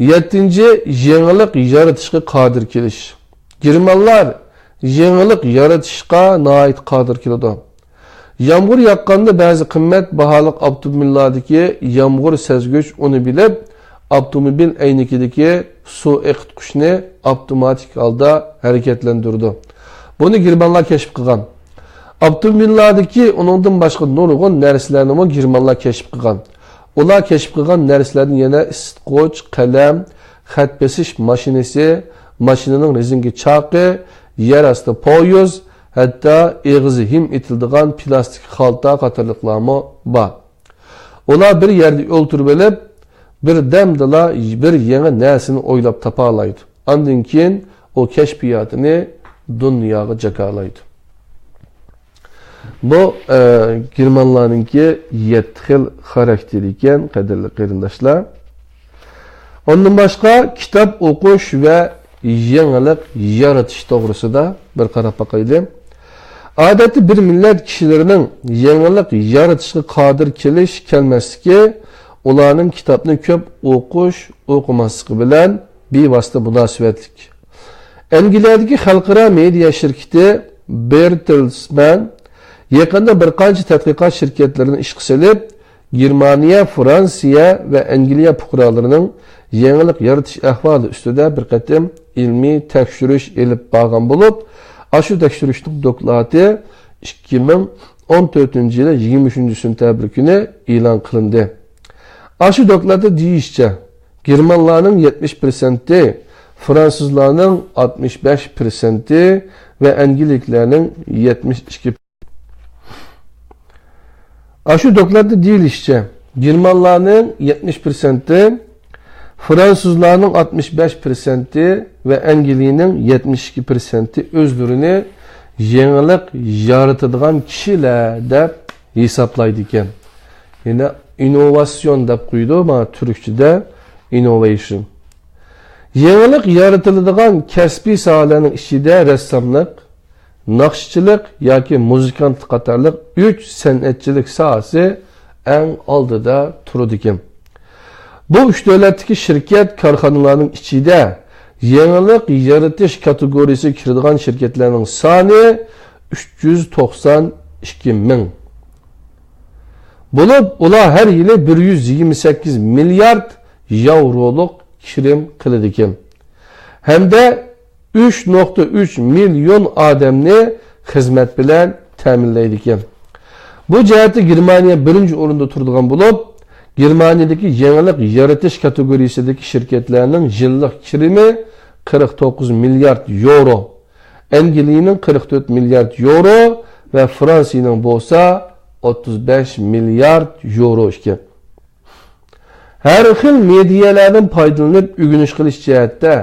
يەتتىنچى، يېڭىلىق يارىتىشقا قادىر كېلىش. گېرمانلار يېڭىلىق يارىتىشقا ناھايىتى قادىر كېلىدۇ. يامغۇر ياغقاندا بەزى قىممەت باھالىق ئاپتوموبىللاردىكى يامغۇر سەزگۈچ ئۇنى بىلىپ، ئاپتوموبىل ئەينىكىدىكى سۇ ئېقىتقۇچنى ئاپتوماتىك ھالدا ھەرىكەتلەندۈرىدۇ. بۇنى گېرمانلار كەشىپ قىلغان. ئاپتوموبىللاردىكى ئۇنىڭدىن باشقا نۇرغۇن نەرسىلەرنىمۇ گېرمانلار كەشىپ قىلغان. ئۇلار كەشىپ قىلغان نەرسىلەردىن يەنە ئىسسىتقۇچ، قەلەم، خەت بېسىش ماشىنىسى، ماشىنىنىڭ رېزىنكا چاقى، يەر ئاستى پويىز، ھەتتا ئېغىزى ھىم ئېتىلىدىغان پىلاستىك خالتا قاتارلىقلارمۇ بار. ئۇلار بىر يەردە ئولتۇرۇۋېلىپ، بىردەمدىلا بىر يېڭى نەرسىنى ئويلاپ تاپالايدۇ. ئاندىن كېيىن ئۇ كەشپىياتىنى دۇنياغا جاكارلايدۇ. بۇ، ئە، گېرمانلارنىڭكى يەتتە خىل خاراكتېرى ئىكەن، قەدىرلىك قېرىنداشلار. ئۇندىن باشقا كىتاب ئوقۇش ۋە يېڭىلىق يارىتىش توغرىسىدا بىر قاراپ باقايلى. ئادەتتە بىر مىللەت كىشىلىرىنىڭ يېڭىلىق يارىتىشقا قادىر كېلىش كەلمەسلىكى ئۇلارنىڭ كىتابنى كۆپ ئوقۇش، ئوقۇماسلىقى بىلەن بىۋاسىتە مۇناسىۋەتلىك. ئەنگلىيەدىكى خەلقئارا مېدىيا شىركىتى بېرتېلسمەن يېقىندا بىر قانچە تەتقىقات شىركەتلىرىنى ئىشقا سېلىپ، گېرمانىيە، فرانسىيە ۋە ئەنگلىيە پۇقرالىرىنىڭ يېڭىلىق يارىتىش ئەھۋالى ئۈستىدە بىر قېتىم ئىلمىي تەكشۈرۈش ئېلىپ بارغان بولۇپ، ئاشۇ تەكشۈرۈشنىڭ دوكلاتى ئىككى مىڭ ئون تۆتىنچى يىلى يىگىرمە ئۈچىنچى سېنتەبىر كۈنى ئېلان قىلىندى. ئاشۇ دوكلاتتا دېيىشىچە، گېرمانلارنىڭ يەتمىش پىرسەنتى، فرانسۇزلارنىڭ ئاتمىش بەش پىرسەنتى ۋە ئەنگلىيەلىكلەرنىڭ يەتمىش ئىككى. ئاشۇ دوكلاتتا دېيىلىشىچە، گېرمانلارنىڭ يەتمىش پىرسەنتى، فرانسۇزلارنىڭ ئاتمىش بەش پىرسەنتى ۋە ئەنگلىيەنىڭ يەتمىش ئىككى پىرسەنتى ئۆزلىرىنى يېڭىلىق يارىتىدىغان كىشىلەر دەپ ھېسابلايدىكەن. يەنە ئىننوۋاتسىيون دەپ قويىدۇ، مانا تۈركچىدە innovation. يېڭىلىق يارىتىلىدىغان كەسپىي ساھەلەرنىڭ ئىچىدە رەسساملىق، ناخشىچىلىق ياكى مۇزىكانتلىق قاتارلىق ئۈچ سەنئەتچىلىك ساھەسى ئەڭ ئالدىدا تۇرىدىكەن. بۇ ئۈچ دۆلەتتىكى شىركەت كارخانىلارنىڭ ئىچىدە يېڭىلىق يارىتىش كاتېگورىيىسىگە كىرىدىغان شىركەتلەرنىڭ سانى ئۈچ يۈز توقسان ئىككى مىڭ بولۇپ، ئۇلار ھەر يىلى بىر يۈز يىگىرمە سەككىز مىليارد ياۋرولۇق كىرىم قىلىدىكەن. ھەمدە ئۈچ نۇقتا ئۈچ مىليون ئادەمنى خىزمەت بىلەن تەمىنلەيدىكەن. بۇ جەھەتتە گېرمانىيە بىرىنچى ئورۇندا تۇرىدىغان بولۇپ، گېرمانىيەدىكى يېڭىلىق يارىتىش كاتېگورىيىسىدىكى شىركەتلەرنىڭ يىللىق كىرىمى قىرىق توققۇز مىليارد يورو، ئەنگلىيەنىڭ قىرىق تۆت مىليارد يورو ۋە فرانسىيەنىڭ بولسا ئوتتۇز بەش مىليارد يورو ئىكەن. ھەر خىل مېدىيەلەردىن پايدىلىنىپ ئۆگىنىش قىلىش جەھەتتە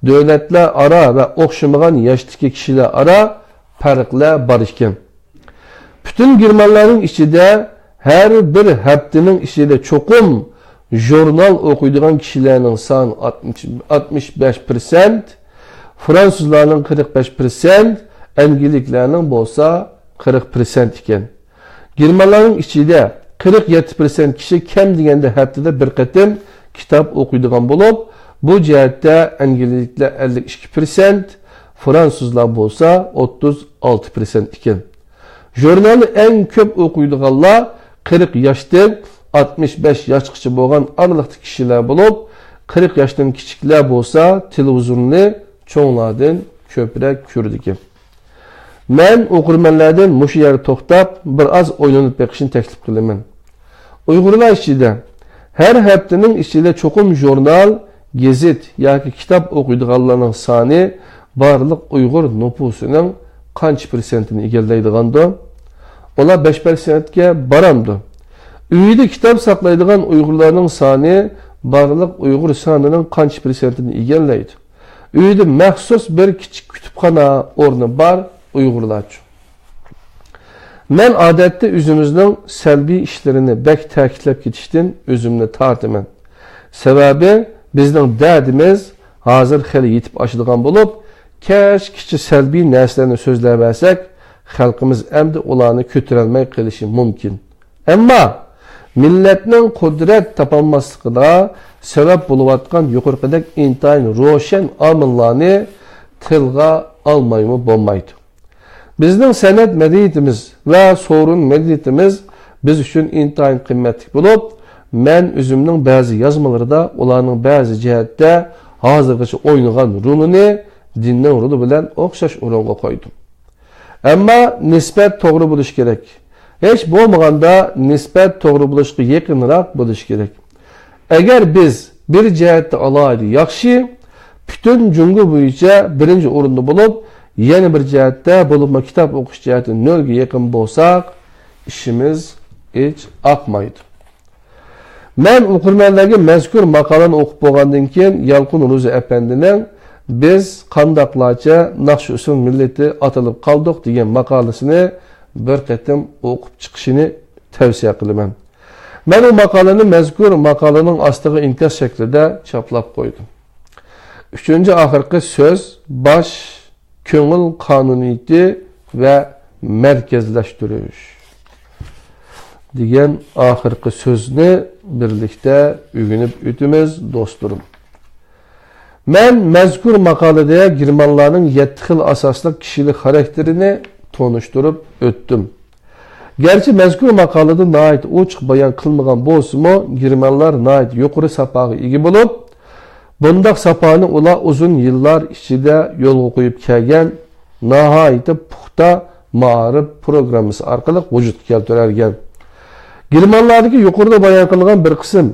دۆلەتلەر ئارا ۋە ئوخشىمىغان ياشتىكى كىشىلەر ئارا پەرقلەر بار ئىكەن. پۈتۈن گېرمانلارنىڭ ئىچىدە ھەر بىر ھەپتىنىڭ ئىچىدە چوقۇم ژۇرنال ئوقۇيدىغان كىشىلەرنىڭ سانى ئاتمىش، ئاتمىش بەش پىرسەنت، فرانسۇزلارنىڭ قىرىق بەش پىرسەنت، ئەنگلىكلەرنىڭ بولسا قىرىق پىرسەنت ئىكەن. گېرمانلارنىڭ ئىچىدە قىرىق يەتتە پىرسەنت كىشى كەم دېگەندە ھەپتىدە بىر قېتىم كىتاب ئوقۇيدىغان بولۇپ، بۇ جەھەتتە ئەنگلىيەلىكلەر ئەللىك ئىككى پىرسەنت، فرانسۇزلار بولسا ئوتتۇز ئالتە پىرسەنت ئىكەن. ژۇرنالنى ئەڭ كۆپ ئوقۇيدىغانلار قىرىق ياشتىن ئاتمىش بەش ياشقىچە بولغان ئارىلىقتىكى كىشىلەر بولۇپ، قىرىق ياشتىن كىچىكلەر بولسا تېلېۋىزورنى چوڭلاردىن كۆپرەك كۆرىدىكەن. مەن ئوقۇرمەنلەردىن مۇشۇ يەردە توختاپ، بىر ئاز ئويلىنىپ بېقىشنى تەكلىپ قىلىمەن. ئۇيغۇرلار ئىچىدە ھەر ھەپتىنىڭ ئىچىدە چوقۇم ژۇرنال، گېزىت ياكى كىتاب ئوقۇيدىغانلارنىڭ سانى بارلىق ئۇيغۇر نوپۇسىنىڭ قانچە پىرسەنتىنى ئىگىلەيدىغاندۇ؟ ئۇلار بەش پىرسەنتكە بارامدۇ؟ ئۆيىدە كىتاب ساقلايدىغان ئۇيغۇرلارنىڭ سانى بارلىق ئۇيغۇر سانىنىڭ قانچە پىرسەنتىنى ئىگىلەيدۇ؟ ئۆيدە مەخسۇس بىر كىچىك كۇتۇپخانا ئورنى بار ئۇيغۇرلارچۇ؟ مەن ئادەتتە ئۆزىمىزنىڭ سەلبىي ئىشلىرىنى بەك تەكىتلەپ كېتىشتىن ئۆزۈمنى تارتىمەن. سەۋەبى، بىزنىڭ دەردىمىز ھازىر خېلى يېتىپ ئاشىدىغان بولۇپ، كەچكىچە سەلبىي نەرسىلەرنى سۆزلەۋەرسەك، خەلقىمىز ئەمدى ئۇلارنى كۆتۈرەلمەي قېلىشى مۇمكىن. ئەمما مىللەتنىڭ قۇدرەت تاپالماسلىقىدا سەۋەب بولۇۋاتقان يۇقىرىقىدەك ئىنتايىن روشەن ئامىللارنى تىلغا ئالمايمۇ بولمايدۇ. بىزنىڭ سەنئەت مەدەنىيىتىمىز ۋە سورۇن مەدەنىيىتىمىز بىز ئۈچۈن ئىنتايىن قىممەتلىك بولۇپ، مەن ئۆزۈمنىڭ بەزى يازمىلىرىدا ئۇلارنىڭ بەزى جەھەتتە ھازىرغىچە ئوينىغان رولىنى دىننىڭ رولى بىلەن ئوخشاش ئورۇنغا قويدۇم. ئەمما نىسبەت توغرا بولۇشى كېرەك. ھېچ بولمىغاندا نىسبەت توغرا بولۇشقا يېقىنراق بولۇشى كېرەك. ئەگەر بىز بىر جەھەتتە ئالاھىدە ياخشى، پۈتۈن جۇڭگو بويىچە بىرىنچى ئورۇندا بولۇپ، يەنە بىر جەھەتتە، بولۇپمۇ كىتاب ئوقۇش جەھەتتە نۆلگە يېقىن بولساق، ئىشىمىز ھېچ ئاقمايدۇ. مەن ئوقۇرمەنلەرگە مەزكۇر ماقالىنى ئوقۇپ بولغاندىن كېيىن، يالقۇن روزى ئەپەندىنىڭ «بىز قانداقلارچە ناخشا-ئۇسسۇل مىللىتى ئاتىلىپ قالدۇق» دېگەن ماقالىسىنى بىر قېتىم ئوقۇپ چىقىشىنى تەۋسىيە قىلىمەن. مەن ئۇ ماقالىنى مەزكۇر ماقالىنىڭ ئاستىغا ئىنكاس شەكلىدە چاپلاپ قويدۇم. ئۈچىنچى ئاخىرقى سۆز، باش كۆڭۈل قانۇنىيىتى ۋە مەركەزلەشتۈرۈش دېگەن ئاخىرقى سۆزنى بىرلىكتە ئۆگىنىپ ئۆتىمىز، دوستلىرىم. مەن مەزكۇر ماقالىدە گېرمانلارنىڭ يەتتە خىل ئاساسلىق كىشىلىك خاراكتېرىنى تونۇشتۇرۇپ ئۆتتۈم. گەرچە مەزكۇر ماقالىدە ناھايىتى ئوچۇق بايان قىلمىغان بولسىمۇ، گېرمانلار ناھايىتى يۇقىرى ساپاغا ئىگە بولۇپ، بۇنداق ساپانى ئۇلار ئۇزۇن يىللار ئىچىدە يولغا قويۇپ كەلگەن ناھايىتى پۇختا مائارىپ پروگراممىسى ئارقىلىق ۋۇجۇدقا كەلتۈرەلىگەن. گېرمانلاردىكى يۇقىرىدا بايان قىلغان بىر قىسىم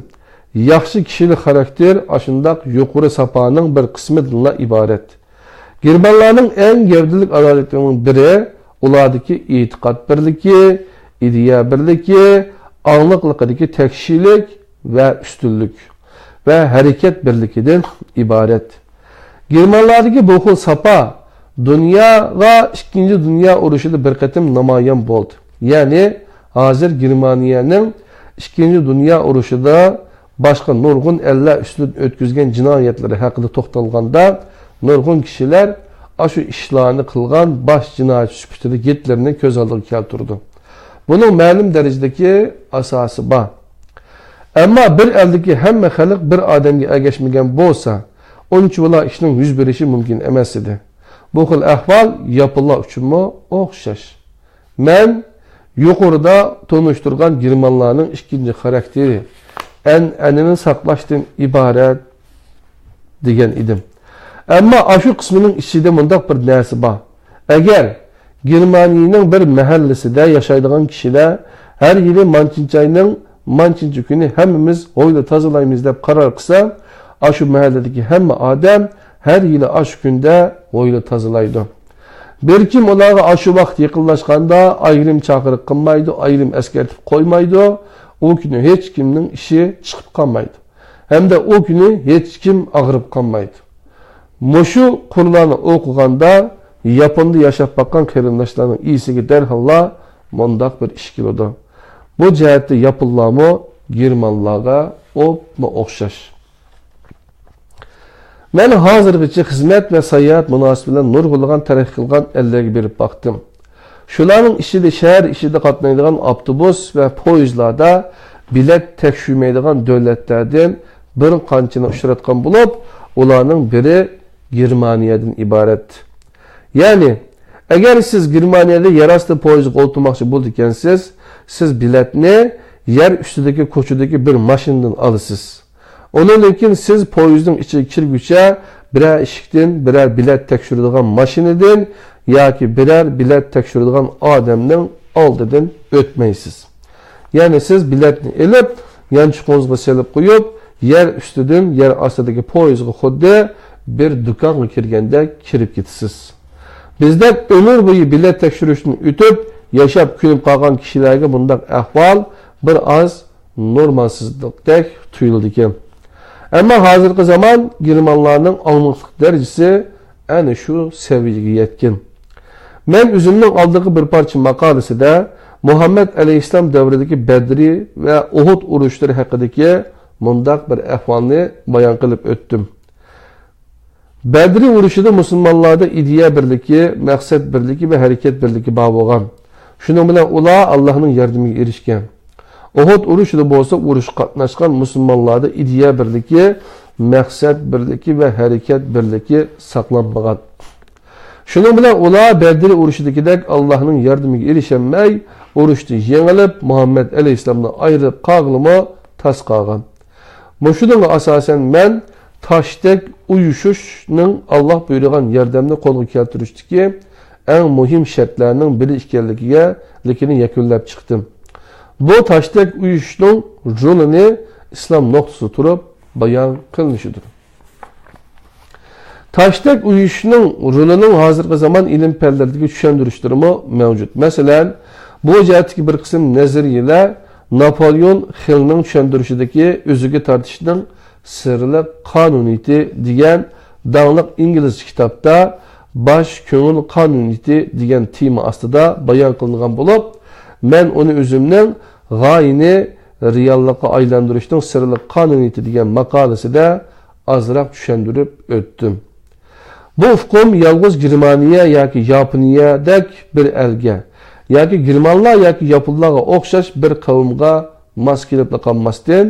ياخشى كىشىلىك خاراكتېر ئاشۇنداق يۇقىرى ساپانىڭ بىر قىسمىدىنلا ئىبارەت. گېرمانلارنىڭ ئەڭ گەۋدىلىك ئالاھىدىلىكلىرىنىڭ بىرى ئۇلاردىكى ئېتىقاد بىرلىكى، ئىدىيە بىرلىكى، ئاڭلىقلىقىدىكى تەكشىلىك ۋە ئۈستۈنلۈك ۋە ھەرىكەت بىرلىكىدىن ئىبارەت. گېرمانلاردىكى بۇ خىل ساپا دۇنياغا ئىككىنچى دۇنيا ئۇرۇشىدا بىر قېتىم نامايان بولدى. يەنى ھازىر گېرمانىيەنىڭ ئىككىنچى دۇنيا ئۇرۇشىدا باشقا نۇرغۇن ئەللەر ئۈستىدىن ئۆتكۈزگەن جىنايەتلىرى ھەققىدە توختالغاندا، نۇرغۇن كىشىلەر ئاشۇ ئىشلارنى قىلغان باش جىنايەتچى سۈپىتىدە گىتلېرنى كۆز ئالدىغا كەلتۈرىدۇ. بۇنىڭ مەلۇم دەرىجىدىكى ئاساسى بار. ئەمما بىر ئەلدىكى ھەممە خەلق بىر ئادەمگە ئەگەشمىگەن بولسا، ئۇنچىۋالا ئىشنىڭ يۈز بېرىشى مۇمكىن ئەمەس ئىدى. بۇ خىل ئەھۋال ياپونلار ئۈچۈنمۇ ئوخشاش. مەن يۇقىرىدا تونۇشتۇرغان گېرمانلارنىڭ ئىككىنچى خاراكتېرى ئەنئەنىنى ساقلاشتىن ئىبارەت دېگەن ئىدىم. ئەمما ئاشۇ قىسمىنىڭ ئىچىدە مۇنداق بىر نەرسە بار. ئەگەر گېرمانىيەنىڭ بىر مەھەللىسىدە ياشايدىغان كىشىلەر ھەر يىلى مانچىنچاينىڭ مانچىنچە كۈنى ھەممىمىز ھويلا تازىلايمىز دەپ قارار قىلسا، ئاشۇ مەھەللىدىكى ھەممە ئادەم ھەر يىلى ئاشۇ كۈندە ھويلا تازىلايدۇ. بىر كىم ئۇلارغا ئاشۇ ۋاقىت يېقىنلاشقاندا ئايرىم چاقىرىق قىلمايدۇ، ئايرىم ئەسكەرتىپ قويمايدۇ. ئۇ كۈنى ھېچ كىمنىڭ ئىشى چىقىپ قالمايدۇ. ھەمدە ئۇ كۈنى ھېچكىم ئاغرىپ قالمايدۇ. مۇشۇ قۇرلارنى ئوقۇغاندا، ياپوندا ياشاپ باققان قېرىنداشلارنىڭ ئېسىگە دەرھاللا مۇنداق بىر ئىش كېلىدۇ. بۇ جەھەتتە ياپونلارمۇ گېرمانلارغا ئوپمۇ ئوخشاش. مەن ھازىرغىچە خىزمەت ۋە ساياھەت مۇناسىۋىتى بىلەن نۇرغۇنلىغان تەرەققىي قىلغان ئەللەرگە بېرىپ باقتىم. شۇلارنىڭ ئىچىدە شەھەر ئىچىدە قاتنايدىغان ئاپتوبۇس ۋە پويىزلاردا بېلەت تەكشۈرمەيدىغان دۆلەتلەردىن بىر قانچىنى ئۇچراتقان بولۇپ، ئۇلارنىڭ بىرى گېرمانىيەدىن ئىبارەت. يەنى، ئەگەر سىز گېرمانىيەدە يەر ئاستى پويىزىغا ئولتۇرماقچى بولىدىكەنسىز، سىز بېلەتنى يەر ئۈستىدىكى كوچىدىكى بىر ماشىنىدىن ئالىسىز. ئۇنىڭدىن كېيىن سىز پويىزنىڭ ئىچىگە كىرگۈچە بىرەر ئىشىكتىن، بىرەر بېلەت تەكشۈرىدىغان ماشىنىدىن ياكى بىرەر بېلەت تەكشۈرىدىغان ئادەمنىڭ ئالدىدىن ئۆتمەيسىز. يەنى سىز بېلەتنى ئېلىپ، يانچۇقىڭىزغا سېلىپ قويۇپ، يەر ئۈستىدىن يەر ئاستىدىكى پويىزغا خۇددى بىر دۇكانغا كىرگەندەك كىرىپ كېتىسىز. بىزدەك ئۆمۈر بويى بېلەت تەكشۈرۈشتىن ئۆتۈپ، ياشاپ كۆنۈپ قالغان كىشىلەرگە بۇنداق ئەھۋال بىر ئاز نورمالسىزلىقتەك تۇيۇلىدىكەن. ئەمما ھازىرقى زامان گېرمانلارنىڭ ئاڭلىقلىق دەرىجىسى ئەنە شۇ سەۋىيەگە يەتكەن. مەن ئۆزۈمنىڭ ئالدىنقى بىر پارچە ماقالىسىدە مۇھەممەد ئەلەيھىسسالام دەۋرىدىكى بەدرى ۋە ئۇھۇد ئۇرۇشلىرى ھەققىدىكى مۇنداق بىر ئەھۋالنى بايان قىلىپ ئۆتتۈم. بەدرى ئۇرۇشىدا مۇسۇلمانلاردا ئىدىيە بىرلىكى، مەقسەت بىرلىكى ۋە ھەرىكەت بىرلىكى بار بولغان. شۇنىڭ بىلەن ئۇلار ئاللاھنىڭ ياردىمىگە ئېرىشكەن. ئۇھۇد ئۇرۇشىدا بولسا ئۇرۇشقا قاتناشقان مۇسۇلمانلاردا ئىدىيە بىرلىكى، مەقسەت بىرلىكى ۋە ھەرىكەت بىرلىكى ساقلانمىغان. شۇنىڭ بىلەن ئۇلار بەدرى ئۇرۇشىدىكىدەك ئاللاھنىڭ ياردىمىگە ئېرىشەلمەي، ئۇرۇشتا يېڭىلىپ، مۇھەممەد ئەلەيھىسسالامدىن ئايرىلىپ قالغىلىمۇ تاس قالغان. مۇشۇنىڭغا ئاساسەن مەن تاشتەك ئۇيۇشۇشنىڭ ئاللاھ بۇيرۇغان ياردەمنى قولغا كەلتۈرۈشتىكى ئەڭ مۇھىم شەرتلەرنىڭ بىرى ئىكەنلىكىگە، لىكىنى يەكۈنلەپ چىقتىم. بۇ تاشتەك ئۇيۇشۇشنىڭ رولىنى ئىسلام نۇقتىسىدا تۇرۇپ بايان قىلىنىشىدۇر. تاشتەك ئۇيۇشۇشنىڭ رولىنىڭ ھازىرقى زامان ئىلىم پەنلىرىدىكى چۈشەندۈرۈشلىرىمۇ مەۋجۇت. مەسىلەن، بۇ جەھەتتىكى بىر قىسىم نەزەرىيەلەر ناپولېئون خىلنىڭ چۈشەندۈرۈشىدىكى ئۆزىگە تارتىشنىڭ سىرلىق قانۇنىيىتى دېگەن داڭلىق ئىنگلىزچە كىتابتا باش كۆڭۈل قانۇنىيىتى دېگەن تېما ئاستىدا بايان قىلىنغان بولۇپ، مەن ئۇنى ئۆزۈمنىڭ غايىنى رېئاللىققا ئايلاندۇرۇشنىڭ سىرلىق قانۇنىيىتى دېگەن ماقالىسىدە ئازراق چۈشەندۈرۈپ ئۆتتۈم. بۇ ئۇقۇم يالغۇز گېرمانىيە ياكى ياپونىيەدەك بىر ئەلگە ياكى گېرمانلار ياكى ياپونلارغا ئوخشاش بىر قەۋمگە ماس كېلىپلا قالماستىن،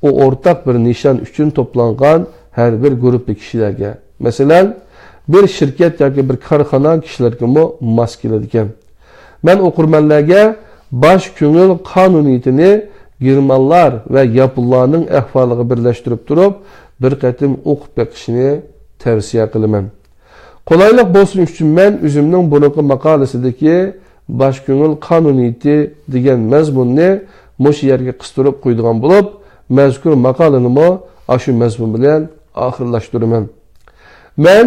ئۇ ئورتاق بىر نىشان ئۈچۈن توپلانغان ھەر بىر گۇرۇپپا كىشىلەرگە، مەسىلەن، بىر شىركەت ياكى بىر كارخانا كىشىلىرىگىمۇ ماس كېلىدىكەن. مەن ئوقۇرمەنلەرگە باش كۆڭۈل قانۇنىيىتىنى گېرمانلار ۋە ياپونلارنىڭ ئەھۋالىغا بىرلەشتۈرۈپ تۇرۇپ، بىر قېتىم ئوقۇپ بېقىشنى تەۋسىيە قىلىمەن. قولايلىق بولسۇن ئۈچۈن مەن ئۆزۈمنىڭ بۇرۇنقى ماقالىسىدىكى باش كۆڭۈل قانۇنىيىتى دېگەن مەزمۇننى مۇشۇ يەرگە قىستۇرۇپ قويىدىغان بولۇپ، مەزكۇر ماقالىنىمۇ ئاشۇ مەزمۇن بىلەن ئاخىرلاشتۇرىمەن. مەن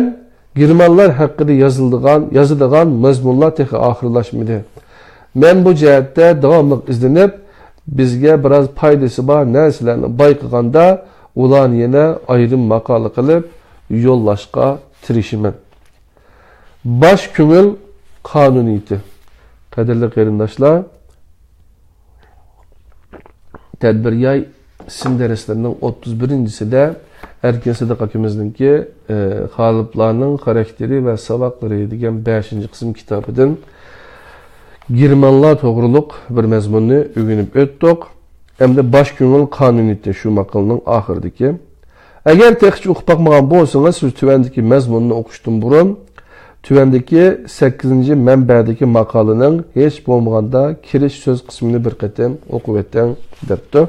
گېرمانلار ھەققىدە يازىدىغان، يازىدىغان مەزمۇنلار تېخى ئاخىرلاشمىدى. مەن بۇ جەھەتتە داۋاملىق ئىزدىنىپ، بىزگە بىراز پايدىسى بار نەرسىلەرنى بايقىغاندا، ئۇلارنى يەنە ئايرىم ماقالە قىلىپ يوللاشقا تىرىشىمەن. باش كۆڭۈل قانۇنىيىتى. قەدىرلىك قېرىنداشلار، تەدبىر ياي ئىسىم دەرسلىرىنىڭ ئوتتۇز بىرىنچىسىدە ئەركىن سىدىق ئاكىمىزنىڭكى، ئى، غالىبلارنىڭ خاراكتېرى ۋە ساۋاقلىرى دېگەن بەشىنچى قىسىم كىتابىدىن گېرمانلار توغرۇلۇق بىر مەزمۇننى ئۆگىنىپ ئۆتتۇق. ئەمدى باش كۆڭۈل قانۇنىيىتى شۇ ماقالىنىڭ ئاخىرىدىكى. ئەگەر تېخىچە ئوقۇپ باقمىغان بولسىڭىز، سىز تۆۋەندىكى مەزمۇننى ئوقۇشتىن بۇرۇن تۆۋەندىكى سەككىزىنچى مەنبەدىكى ماقالىنىڭ ھېچ بولمىغاندا كىرىش سۆز قىسمىنى بىر قېتىم ئوقۇۋېتىڭ، دەپتۇ.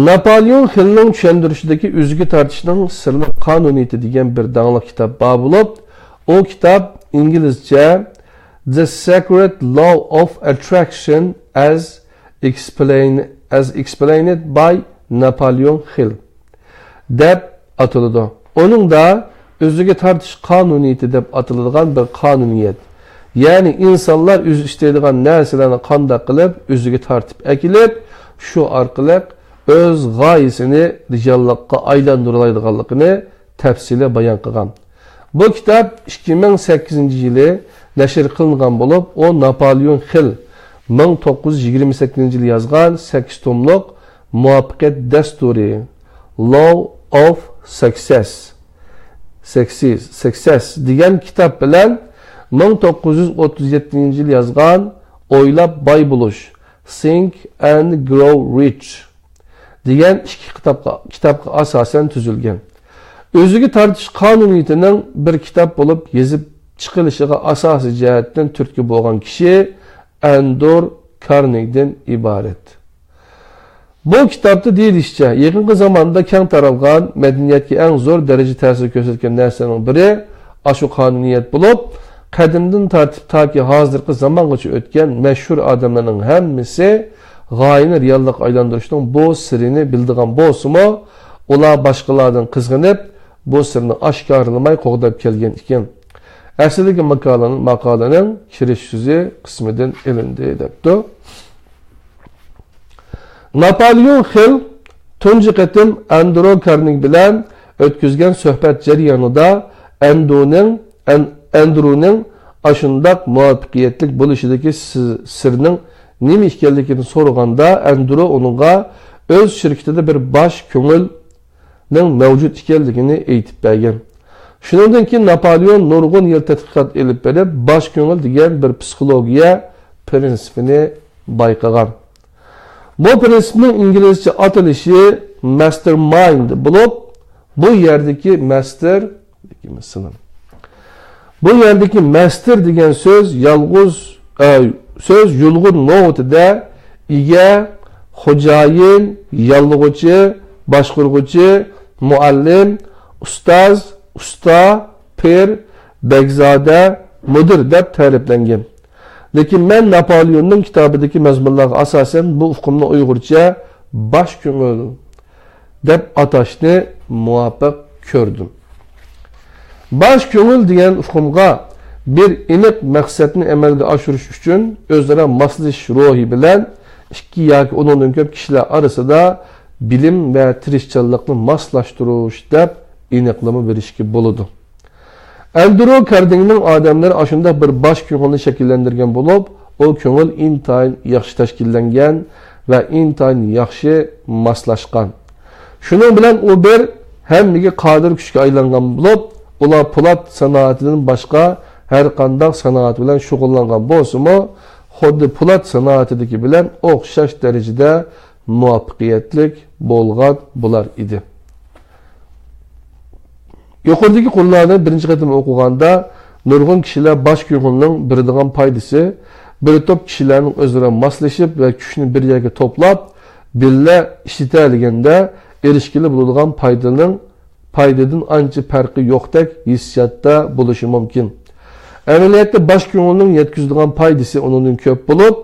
ناپولېئون خىلنىڭ چۈشەندۈرۈشىدىكى ئۆزىگە تارتىشنىڭ سىرلىق قانۇنىيىتى دېگەن بىر داڭلىق كىتاب بار بولۇپ، ئۇ كىتاب ئىنگلىزچە The Secret Law of Attraction as Explain-، as Explained by Napoleon Hill دەپ ئاتىلىدۇ. ئۇنىڭدا ئۆزىگە تارتىش قانۇنىيىتى دەپ ئاتىلىدىغان بىر قانۇنىيەت، يەنى ئىنسانلار ئۆزى ئىستەيدىغان نەرسىلەرنى قانداق قىلىپ ئۆزىگە تارتىپ ئەكېلىپ، شۇ ئارقىلىق ئۆز غايىسىنى رېئاللىققا ئايلاندۇرالايدىغانلىقىنى تەپسىلىي بايان قىلغان. بۇ كىتاب ئىككى مىڭ سەككىزىنچى يىلى نەشر قىلىنغان بولۇپ، ئۇ ناپالېئون خىل مىڭ توققۇز يۈز يىگىرمە سەككىزىنچى يىلى يازغان سەككىز توملۇق مۇۋەپپەقىيەت دەستۇرى، Law of Success، Success، Success دېگەن كىتاب بىلەن مىڭ توققۇز يۈز ئوتتۇز يەتتىنچى يىلى يازغان ئويلاپ باي بولۇش، Think and Grow Rich دېگەن ئىككى كىتابقا، كىتابقا ئاساسەن تۈزۈلگەن. ئۆزىگە تارتىش قانۇنىيىتىنىڭ بىر كىتاب بولۇپ يېزىپ چىقىلىشىغا ئاساسىي جەھەتتىن تۈرتكە بولغان كىشى ئەندرو كارنېگدىن ئىبارەت. بۇ كىتابتا دېيىلىشىچە، يېقىنقى زاماندا كەڭ تارالغان، مەدەنىيەتكە ئەڭ زور دەرىجىدە تەسىر كۆرسەتكەن نەرسىنىڭ بىرى ئاشۇ قانۇنىيەت بولۇپ، قەدىمدىن تارتىپ تاكى ھازىرقى زامانغىچە ئۆتكەن مەشھۇر ئادەملەرنىڭ ھەممىسى غايىنى رېئاللىققا ئايلاندۇرۇشنىڭ بۇ سىرىنى بىلىدىغان بولسىمۇ، ئۇلار باشقىلاردىن قىزغىنىپ، بۇ سىرنى ئاشكارىلىماي قوغداپ كەلگەن ئىكەن. ئەسلىدىكى ماقالىنىڭ، ماقالىنىڭ كىرىش سۆزى قىسمىدىن ئېلىندى، دەپتۇ. ناپالېئون خىل تۇنجى قېتىم ئەندرو كارنېگى بىلەن ئۆتكۈزگەن سۆھبەت جەريانىدا ئەندرونىڭ، ئەن-، ئەندرونىڭ ئاشۇنداق مۇۋەپپەقىيەتلىك بولۇشىدىكى سى-، سىرنىڭ نېمە ئىكەنلىكىنى سورىغاندا، ئەندرو ئۇنىڭغا ئۆز شىركىتىدە بىر باش كۆڭۈل نىڭ مەۋجۇت ئىكەنلىكىنى ئېيتىپ بەرگەن. شۇنىڭدىن كېيىن ناپالېئون نۇرغۇن يىل تەتقىقات ئېلىپ بېرىپ، باش كۆڭۈل دېگەن بىر پسىخولوگىيە پرىنسىپىنى بايقىغان. بۇ پرىنسىپنىڭ ئىنگلىزچە ئاتىلىشى ماستېرمايند بولۇپ، بۇ يەردىكى ماستېر، بۇ يەردىكى ماستېر دېگەن سۆز يالغۇز، ئە، سۆز يۇلغۇن نۆۋىتىدە ئىگە، خوجايىن، ياللىغۇچى، باشقۇرغۇچى، مۇئەللىم، ئۇستاز، ئۇستا، پىر، بەگزادە، مۇدىر دەپ تەرىپلەنگەن. لېكىن مەن ناپالېئوننىڭ كىتابىدىكى مەزمۇنلارغا ئاساسەن بۇ ئۇقۇمنى ئۇيغۇرچە باش كۆڭۈل دەپ ئاتاشنى مۇۋاپىق كۆردۈم. باش كۆڭۈل دېگەن ئۇقۇمغا بىر ئېنىق مەقسەتنى ئەمەلگە ئاشۇرۇش ئۈچۈن ئۆزئارا ماسلىشىش روھى بىلەن ئىككى ياكى ئۇنىڭدىن كۆپ كىشىلەر ئارىسىدا بىلىم ۋە تىرىشچانلىقنى ماسلاشتۇرۇش دەپ ئېنىقلىما بېرىشكە بولىدۇ. ئەندرو كاردىنگنىڭ ئادەملىرى ئاشۇنداق بىر باش كۆڭۈلنى شەكىللەندۈرگەن بولۇپ، ئۇ كۆڭۈل ئىنتايىن ياخشى تەشكىللەنگەن ۋە ئىنتايىن ياخشى ماسلاشقان. شۇنىڭ بىلەن ئۇ بىر ھەممىگە قادىر كۈچكە ئايلانغان بولۇپ، ئۇلار پولات سانائىتىدىن باشقا ھەر قانداق سانائەت بىلەن شۇغۇللانغان بولسىمۇ، خۇددى پولات سانائىتىدىكى بىلەن ئوخشاش دەرىجىدە مۇۋەپپەقىيەتلىك بولغان بولار ئىدى. يۇقىرىدىكى قۇرلارنى بىرىنچى قېتىم ئوقۇغاندا، نۇرغۇن كىشىلەر باش كۆڭۈلنىڭ بېرىدىغان پايدىسى، بىر توپ كىشىلەرنىڭ ئۆزئارا ماسلىشىپ ۋە كۈچنى بىر يەرگە توپلاپ، بىللە ئىشلىتەلىگەندە ئېرىشكىلى بولىدىغان پايدىنىڭ، پايدىدىن ئانچە پەرقى يوقتەك ھېسسىياتتا بولۇشى مۇمكىن. ئەمەلىيەتتە باش كۆڭۈلنىڭ يەتكۈزىدىغان پايدىسى ئۇنىڭدىن كۆپ بولۇپ،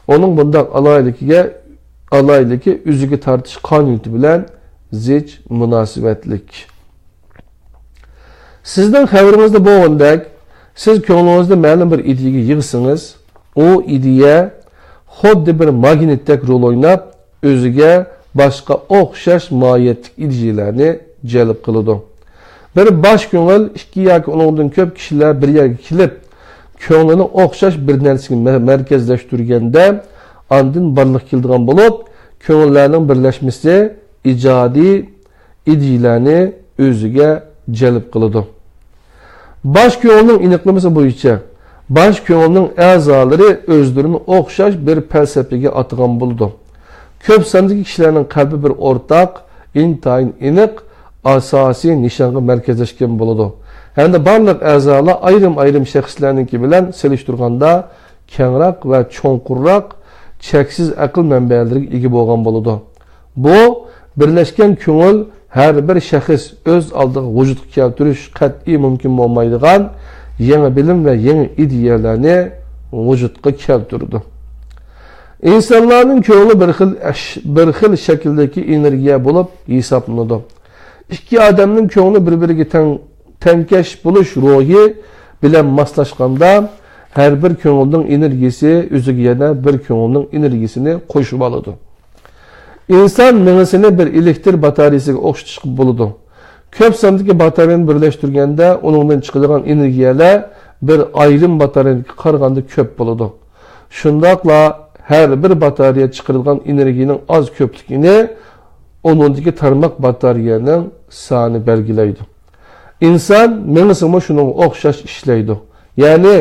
ئۇنىڭ بۇنداق ئالاھىدىلىكىگە، ئالاھىدىلىكى ئۆزىگە تارتىش قانۇنىيىتى بىلەن زىچ مۇناسىۋەتلىك. سىزنىڭ خەۋىرىڭىزدە بولغىنىدەك، سىز كۆڭلىڭىزدە مەلۇم بىر ئىدىيەگە يىغسىڭىز، ئۇ ئىدىيە خۇددى بىر ماگنىتتەك رول ئويناپ، ئۆزىگە باشقا ئوخشاش ماھىيەتلىك ئىدىيەلەرنى جەلپ قىلىدۇ. بىر باش كۆڭۈل ئىككى ياكى ئۇنىڭدىن كۆپ كىشىلەر بىر يەرگە كېلىپ، كۆڭلىنى ئوخشاش بىر نەرسىگە مە-، مەركەزلەشتۈرگەندە، ئاندىن بارلىققا كېلىدىغان بولۇپ، كۆڭۈللەرنىڭ بىرلەشمىسى ئىجادىي ئىدىيەلەرنى ئۆزىگە جەلپ قىلىدۇ. باش كۆڭۈلنىڭ ئېنىقلىمىسى بويىچە، باش كۆڭۈلنىڭ ئەزالىرى ئۆزلىرىنى ئوخشاش بىر پەلسەپىگە ئاتىغان بولىدۇ. كۆپ ساندىكى كىشىلەرنىڭ قەلبى بىر ئورتاق، ئىنتايىن ئېنىق، ئاساسىي نىشانغا مەركەزلەشكەن بولىدۇ. ھەمدە بارلىق ئەزالار ئايرىم-ئايرىم شەخسلەرنىڭكى بىلەن سېلىشتۇرغاندا، كەڭرەك ۋە چوڭقۇرراق، چەكسىز ئەقىل مەنبەلىرىگە ئىگە بولغان بولىدۇ. بۇ بىرلەشكەن كۆڭۈل ھەر بىر شەخس ئۆز ئالدىغا ۋۇجۇدقا كەلتۈرۈش قەتئىي مۇمكىن بولمايدىغان يېڭى بىلىم ۋە يېڭى ئىدىيەلەرنى ۋۇجۇدقا كەلتۈرىدۇ. ئىنسانلارنىڭ كۆڭلى بىر خىل ئەش-، بىر خىل شەكىلدىكى ئېنېرگىيە بولۇپ ھېسابلىنىدۇ. ئىككى ئادەمنىڭ كۆڭلى بىر-بىرىگە تەڭ-، تەڭكەش بولۇش روھى بىلەن ماسلاشقاندا، ھەر بىر كۆڭۈلنىڭ ئېنېرگىيىسى ئۆزىگە يەنە بىر كۆڭۈلنىڭ ئېنېرگىيىسىنى قوشۇۋالىدۇ. ئىنسان مېڭىسىنى بىر ئېلېكتر باتارېيىسىگە ئوخشىتىشقا بولىدۇ. كۆپ ساندىكى باتارېيىنى بىرلەشتۈرگەندە، ئۇنىڭدىن چىقىدىغان ئېنېرگىيەلەر بىر ئايرىم باتارېيەگە قارىغاندا كۆپ بولىدۇ. شۇنداقلا ھەر بىر باتارېيە چىقىرىدىغان ئېنېرگىيەنىڭ ئاز كۆپلۈكىنى ئۇنىڭدىكى تارماق باتارېيەنىڭ سانى بەلگىلەيدۇ. ئىنسان مېڭىسىمۇ شۇنىڭغا ئوخشاش ئىشلەيدۇ. يەنى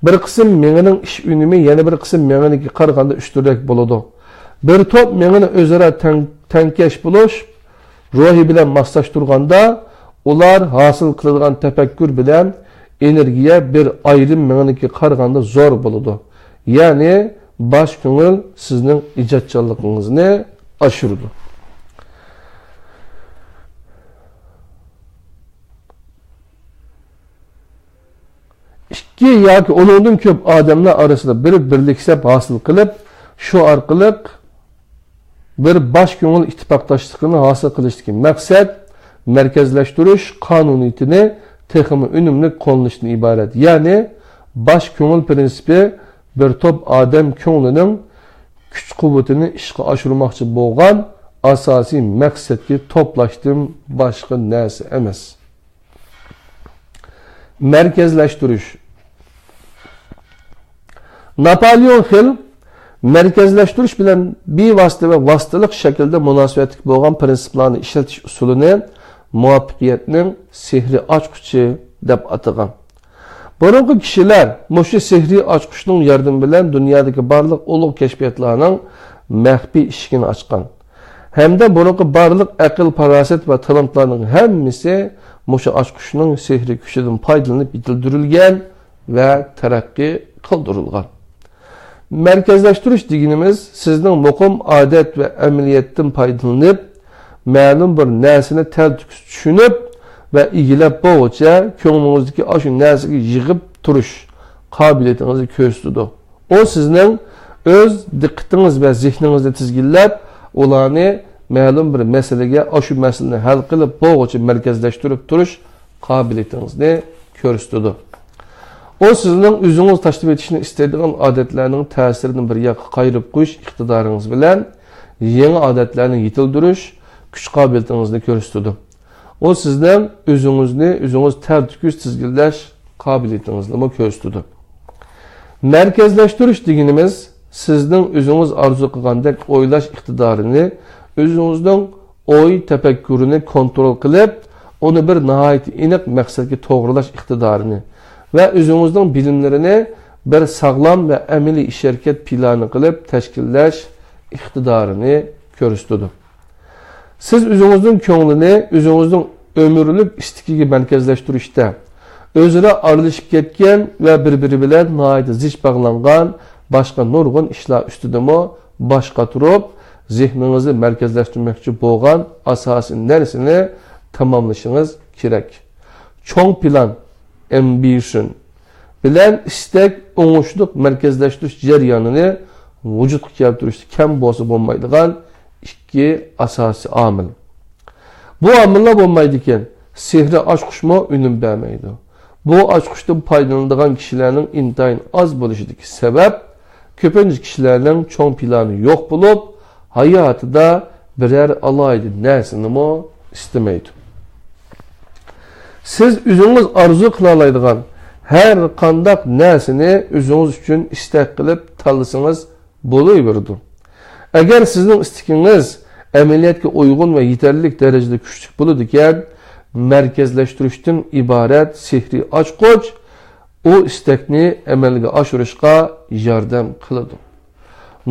بىر قىسىم مېڭىنىڭ ئىش ئۈنۈمى يەنە بىر قىسىم مېڭىنىڭكىگە قارىغاندا ئۈستۈنرەك بولىدۇ. بىر توپ مېڭىنى ئۆزئارا تەڭ-، تەڭكەش بولۇش روھى بىلەن ماسلاشتۇرغاندا، ئۇلار ھاسىل قىلىدىغان تەپەككۇر بىلەن ئېنېرگىيە بىر ئايرىم مېڭىنىڭكىگە قارىغاندا زور بولىدۇ. يەنى باش كۆڭۈل سىزنىڭ ئىجادچانلىقىڭىزنى ئاشۇرىدۇ. ئىككى ياكى ئۇنىڭدىن كۆپ ئادەملەر ئارىسىدا بىر بىرلىكسەپ ھاسىل قىلىپ، شۇ ئارقىلىق بىر باش كۆڭۈل ئىتتىپاقداشلىقىنى ھاسىل قىلىشتىكى مەقسەت مەركەزلەشتۈرۈش قانۇنىيىتىنى تېخىمۇ ئۈنۈملۈك قوللىنىشتىن ئىبارەت. يەنى باش كۆڭۈل پىرىنسىپى بىر توپ ئادەم كۆڭلىنىڭ كۈچ-قۇۋۋىتىنى ئىشقا ئاشۇرماقچى بولغان ئاساسىي مەقسەتكە توپلاشتىن باشقا نەرسە ئەمەس. مەركەزلەشتۈرۈش. ناپالېئون ھىل مەركەزلەشتۈرۈش بىلەن بىۋاسىتە ۋە ۋاسىتىلىق شەكىلدە مۇناسىۋەتلىك بولغان پىرىنسىپلارنى ئىشلىتىش ئۇسۇلىنى مۇۋەپپەقىيەتنىڭ سېھرىي ئاچقۇچى دەپ ئاتىغان. بۇرۇنقى كىشىلەر مۇشۇ سېھرىي ئاچقۇچنىڭ ياردىمى بىلەن دۇنيادىكى بارلىق ئۇلۇغ كەشپىياتلارنىڭ مەخپىي ئىشىكىنى ئاچقان ھەمدە بۇرۇنقى بارلىق ئەقىل-پاراسەت ۋە تالانتلارنىڭ ھەممىسى مۇشۇ ئاچقۇچنىڭ سېھرىي كۈچىدىن پايدىلىنىپ يېتىلدۈرۈلگەن ۋە تەرەققىي قىلدۇرۇلغان. مەركەزلەشتۈرۈش دېگىنىمىز سىزنىڭ مۇقىم ئادەت ۋە ئەمەلىيەتتىن پايدىلىنىپ، مەلۇم بىر نەرسىنى تەلتۆكۈس چۈشىنىپ ۋە ئىگىلەپ بولغۇچە كۆڭلىڭىزدىكى ئاشۇ نەرسىگە يىغىپ تۇرۇش قابىلىيىتىڭىزنى كۆرسىتىدۇ. ئۇ سىزنىڭ ئۆز دىققىتىڭىز ۋە زېھنىڭىزنى تىزگىنلەپ، ئۇلارنى مەلۇم بىر مەسىلىگە، ئاشۇ مەسىلىنى ھەل قىلىپ بولغۇچە مەركەزلەشتۈرۈپ تۇرۇش قابىلىيىتىڭىزنى كۆرسىتىدۇ. ئۇ سىزنىڭ ئۆزىڭىز تاشلىۋېتىشنى ئىستەيدىغان ئادەتلەرنىڭ تەسىرىدىن بىر ياققا قايرىپ قويۇش ئىقتىدارىڭىز بىلەن يېڭى ئادەتلەرنى يېتىلدۈرۈش كۈچ-قابىلىيىتىڭىزنى كۆرسىتىدۇ. ئۇ سىزنىڭ ئۆزىڭىزنى ئۆزىڭىز تەلتۆكۈس تىزگىنلەش قابىلىيىتىڭىزنىمۇ كۆرسىتىدۇ. مەركەزلەشتۈرۈش دېگىنىمىز سىزنىڭ ئۆزىڭىز ئارزۇ قىلغاندەك ئويلاش ئىقتىدارىنى، ئۆزىڭىزنىڭ ئوي تەپەككۇرىنى كونترول قىلىپ، ئۇنى بىر ناھايىتى ئېنىق مەقسەتكە توغرىلاش ئىقتىدارىنى ۋە ئۆزىڭىزنىڭ بىلىملىرىنى بىر ساغلام ۋە ئەمەلىي ئىش-ھەرىكەت پىلانى قىلىپ تەشكىللەش ئىقتىدارىنى كۆرسىتىدۇ. سىز ئۆزىڭىزنىڭ كۆڭلىنى ئۆزىڭىزنىڭ ئۆمۈرلۈك ئىستىكىگە مەركەزلەشتۈرۈشتە، ئۆزئارا ئارىلىشىپ كەتكەن ۋە بىر-بىرى بىلەن ناھايىتى زىچ باغلانغان باشقا نۇرغۇن ئىشلار ئۈستىدىمۇ باش قاتۇرۇپ، زېھنىڭىزنى مەركەزلەشتۈرمەكچى بولغان ئاساسىي نەرسىنى تاماملىشىڭىز كېرەك. چوڭ پىلان، ئەمبىشن، بىلەن ئىستەك ئوڭۇشلۇق مەركەزلەشتۈرۈش جەريانىنى ۋۇجۇدقا كەلتۈرۈشتە كەم بولسا بولمايدىغان ئىككى ئاساسىي ئامىل. بۇ ئامىللار بولمايدىكەن، سېھرىي ئاچقۇچمۇ ئۈنۈم بەرمەيدۇ. بۇ ئاچقۇچتىن پايدىلىنىدىغان كىشىلەرنىڭ ئىنتايىن ئاز بولۇشىدىكى سەۋەب، كۆپىنچە كىشىلەرنىڭ چوڭ پىلانى يوق بولۇپ، ھاياتىدا بىرەر ئالاھىدە نەرسىنىمۇ ئىستىمەيدۇ. سىز ئۆزىڭىز ئارزۇ قىلالايدىغان ھەر قانداق نەرسىنى ئۆزىڭىز ئۈچۈن ئىستەك قىلىپ تاللىسىڭىز بولۇۋېرىدۇ. ئەگەر سىزنىڭ ئىستىكىڭىز ئەمەلىيەتكە ئۇيغۇن ۋە يېتەرلىك دەرىجىدە كۈچلۈك بولىدىكەن، مەركەزلەشتۈرۈشتىن ئىبارەت سېھرىي ئاچقۇچ ئۇ ئىستەكنى ئەمەلگە ئاشۇرۇشقا ياردەم قىلىدۇ.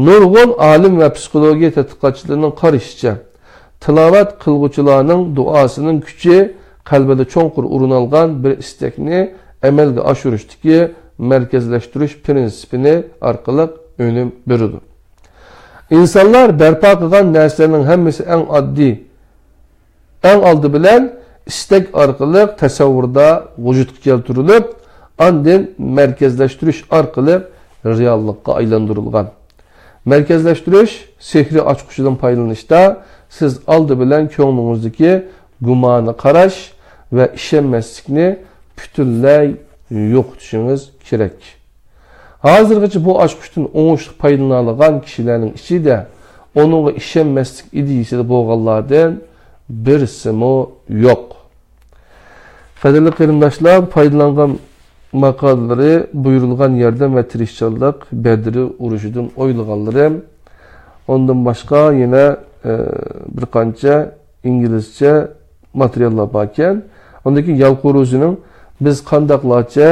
نۇرغۇن ئالىم ۋە پسىخولوگىيە تەتقىقاتچىلىرىنىڭ قارىشىچە، تىلاۋەت قىلغۇچىلارنىڭ دۇئاسىنىڭ كۈچى قەلبىدە چوڭقۇر ئورۇن ئالغان بىر ئىستەكنى ئەمەلگە ئاشۇرۇشتىكى مەركەزلەشتۈرۈش پىرىنسىپىنى ئارقىلىق ئۈنۈم بېرىدۇ. ئىنسانلار بەرپا قىلغان نەرسىلەرنىڭ ھەممىسى ئەڭ ئاددىي، ئەڭ ئالدى بىلەن ئىستەك ئارقىلىق تەسەۋۋۇردا ۋۇجۇدقا كەلتۈرۈلۈپ، ئاندىن مەركەزلەشتۈرۈش ئارقىلىق رېئاللىققا ئايلاندۇرۇلغان. مەركەزلەشتۈرۈش سېھرىي ئاچقۇچىدىن پايدىلىنىشتا سىز ئالدى بىلەن كۆڭلىڭىزدىكى گۇمانىي قاراش ۋە ئىشەنمەسلىكنى پۈتۈنلەي يوقىتىشىڭىز كېرەك. ھازىرغىچە بۇ ئاچقۇچتىن ئوڭۇشلۇق پايدىلىنالىغان كىشىلەرنىڭ ئىچىدە ئۇنىڭغا ئىشەنمەسلىك ئىدىيىسىدە بولغانلاردىن بىرسىمۇ يوق. قەدىرلىك قېرىنداشلار، پايدىلانغان ماقالىلىرى، بۇيرۇلغان ياردەم ۋە تىرىشچانلىق، بەدرى ئۇرۇشىدىن ئويلىغانلىرىم، ئۇندىن باشقا يەنە، ئە، بىر قانچە ئىنگلىزچە ماتېرىياللار باركەن. ئاندىن كېيىن يالقۇن روزىنىڭ «بىز قانداقلارچە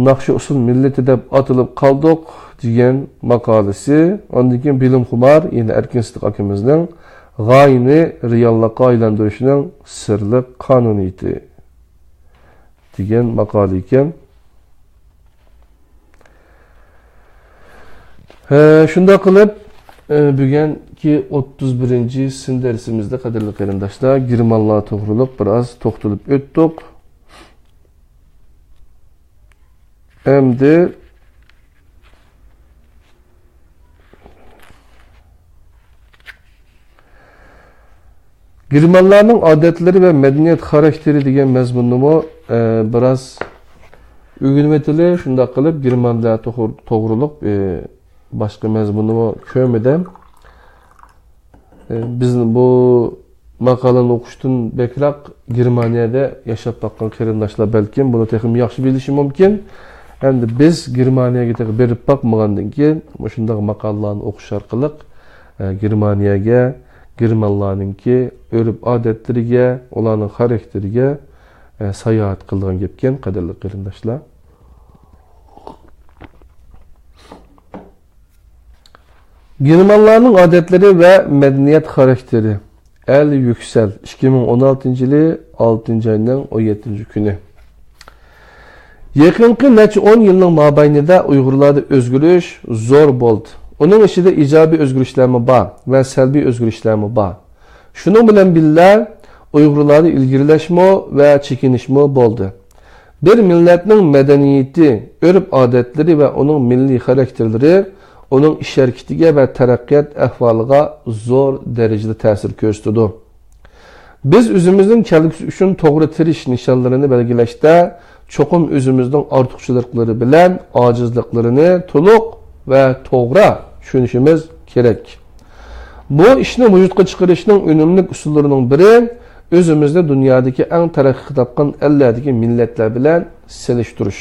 ناخشا ئۇسسۇل مىللىتى دەپ ئاتىلىپ قالدۇق» دېگەن ماقالىسى. ئاندىن كېيىن بىلىمخۇمار، يەنە ئەركىن سىدىق ئاكىمىزنىڭ «غايىنى رېئاللىققا ئايلاندۇرۇشنىڭ سىرلىق قانۇنىيىتى» دېگەن ماقالە ئىكەن. ھە، شۇنداق قىلىپ، ئە، بۈگۈنكى ئوتتۇز بىرىنچى سىن دەرسىمىزدە، قەدىرلىك قېرىنداشلار، گېرمانلار توغرۇلۇق بىر ئاز توختىلىپ ئۆتتۇق. ئەمدى گېرمانلارنىڭ ئادەتلىرى ۋە مەدەنىيەت خاراكتېرى دېگەن مەزمۇننىمۇ، ئە، بىراز ئۆگىنىۋېتىلى. شۇنداق قىلىپ، گېرمانلار توغ-، توغرۇلۇق، ئە، باشقا مەزمۇننىمۇ كۆرمىدىم. ئە، بىزنىڭ بۇ ماقالىنى ئوقۇشتىن بەكرەك گېرمانىيەدە ياشاپ باققان قېرىنداشلار بەلكىم بۇنى تېخىمۇ ياخشى بىلىشى مۇمكىن. ئەمدى بىز گېرمانىيەگە تېخى بېرىپ باقمىغاندىن كېيىن، مۇشۇنداق ماقالىلارنى ئوقۇش ئارقىلىق، ئە، گېرمانىيەگە، گېرمانلارنىڭكى ئۆرپ-ئادەتلىرىگە، ئۇلارنىڭ خاراكتېرىگە، ئە، ساياھەت قىلىدىغان گەپكەن، قەدىرلىك قېرىنداشلار. گېرمانلارنىڭ ئادەتلىرى ۋە مەدەنىيەت خاراكتېرى. ئەل يۈكسەل، ئىككى مىڭ ئون ئالتىنچى يىلى ئالتىنچى ئاينىڭ ئون يەتتىنچى كۈنى. يېقىنقى نەچچە ئون يىلنىڭ مابەينىدە ئۇيغۇرلاردا ئۆزگىرىش زور بولدى. ئۇنىڭ ئىچىدە ئىجابىي ئۆزگىرىشلەرمۇ بار ۋە سەلبىي ئۆزگىرىشلەرمۇ بار. شۇنىڭ بىلەن بىللە، ئۇيغۇرلاردا ئىلگىرىلەشمۇ ۋە چېكىنىشمۇ بولدى. بىر مىللەتنىڭ مەدەنىيىتى، ئۆرپ-ئادەتلىرى ۋە ئۇنىڭ مىللىي خاراكتېرلىرى ئۇنىڭ ئىش-ھەرىكىتىگە ۋە تەرەققىيات ئەھۋالىغا زور دەرىجىدە تەسىر كۆرسىتىدۇ. بىز ئۆزىمىزنىڭ كەلگۈسى ئۈچۈن توغرا تىرىشىش نىشانلىرىنى بەلگىلەشتە چوقۇم ئۆزىمىزنىڭ ئارتۇقچىلىقلىرى بىلەن ئاجىزلىقلىرىنى تولۇق ۋە توغرا چۈشىنىشىمىز كېرەك. بۇ ئىشنى ۋۇجۇدقا چىقىرىشنىڭ ئۈنۈملۈك ئۇسۇللىرىنىڭ بىرى، ئۆزىمىزنى دۇنيادىكى ئەڭ تەرەققىي تاپقان ئەللەردىكى مىللەتلەر بىلەن سېلىشتۇرۇش.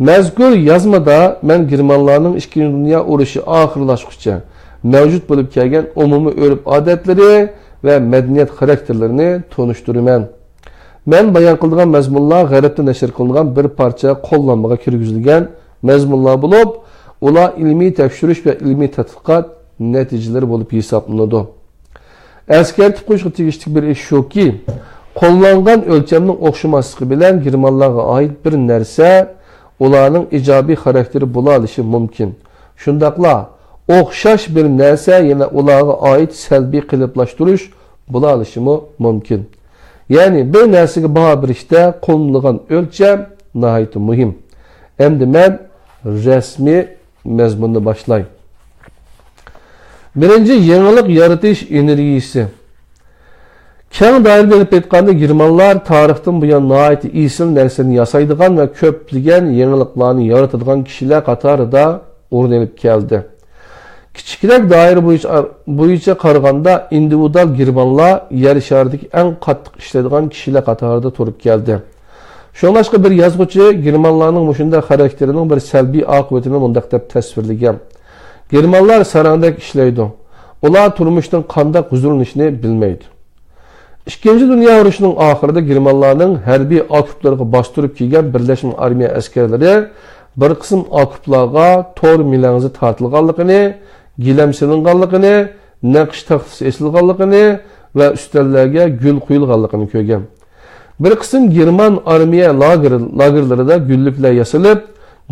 مەزكۇر يازمىدا مەن گېرمانلارنىڭ ئىككىنچى دۇنيا ئۇرۇشى ئاخىرلاشقۇچە مەۋجۇت بولۇپ كەلگەن ئومۇمىي ئۆرپ-ئادەتلىرى ۋە مەدەنىيەت خاراكتېرلىرىنى تونۇشتۇرىمەن. مەن بايان قىلىدىغان مەزمۇنلار غەربتە نەشر قىلىنغان بىر پارچە قوللانمىغا كىرگۈزۈلگەن مەزمۇنلار بولۇپ، ئۇلار ئىلمىي تەكشۈرۈش ۋە ئىلمىي تەتقىقات نەتىجىلىرى بولۇپ ھېسابلىنىدۇ. ئەسكەرتىپ قويۇشقا تېگىشلىك بىر ئىش شۇكى، قوللانغان ئۆلچەمنىڭ ئوخشىماسلىقى بىلەن گېرمانلارغا ئائىت بىر نەرسە ئۇلارنىڭ ئىجابىي خاراكتېرى بولالىشى مۇمكىن. شۇنداقلا ئوخشاش بىر نەرسە يەنە ئۇلارغا ئائىت سەلبىي قېلىپلاشتۇرۇش بولالىشىمۇ مۇمكىن. يەنى بىر نەرسىگە باھا بېرىشتە قوللىنىلغان ئۆلچەم ناھايىتى مۇھىم. ئەمدى مەن رەسمىي مەزمۇننى باشلاي. بىرىنچى، يېڭىلىق يارىتىش ئېنېرگىيىسى. كەڭ دائىرىدە ئېلىپ ئېيتقاندا، گېرمانلار تارىختىن بۇيان ناھايىتى ئېسىل نەرسىنى ياسايدىغان ۋە كۆپلىگەن يېڭىلىقلارنى يارىتىدىغان كىشىلەر قاتارىدا ئورۇن ئېلىپ كەلدى. كىچىكرەك دائىرە بويىچە، بويىچە قارىغاندا، ئىندىۋىدۇئال گېرمانلار يەر شارىدىكى ئەڭ قاتتىق ئىشلەيدىغان كىشىلەر قاتارىدا تۇرۇپ كەلدى. شۇڭلاشقا بىر يازغۇچى گېرمانلارنىڭ مۇشۇنداق خاراكتېرىنىڭ بىر سەلبىي ئاقىۋىتىنى مۇنداق دەپ تەسۋىرلىگەن: «گېرمانلار ساراڭدەك ئىشلەيدۇ. ئۇلار تۇرمۇشتىن قانداق ھۇزۇرلىنىشنى بىلمەيدۇ.» ئىككىنچى دۇنيا ئۇرۇشىنىڭ ئاخىرىدا گېرمانلارنىڭ ھەربىي ئاكوپلىرىغا باستۇرۇپ كىرگەن بىرلەشمە ئارمىيە ئەسكەرلىرى بىر قىسىم ئاكوپلارغا تور مېلەڭزە تارتىلغانلىقىنى، گىلەم سېلىنغانلىقىنى، نەقىش تاختىسى ئېسىلغانلىقىنى ۋە ئۈستەللەرگە گۈل قويۇلغانلىقىنى كۆرگەن. بىر قىسىم گېرمان ئارمىيە لاگېر-، لاگېرلىرىدا گۈللۈكلەر ياسىلىپ،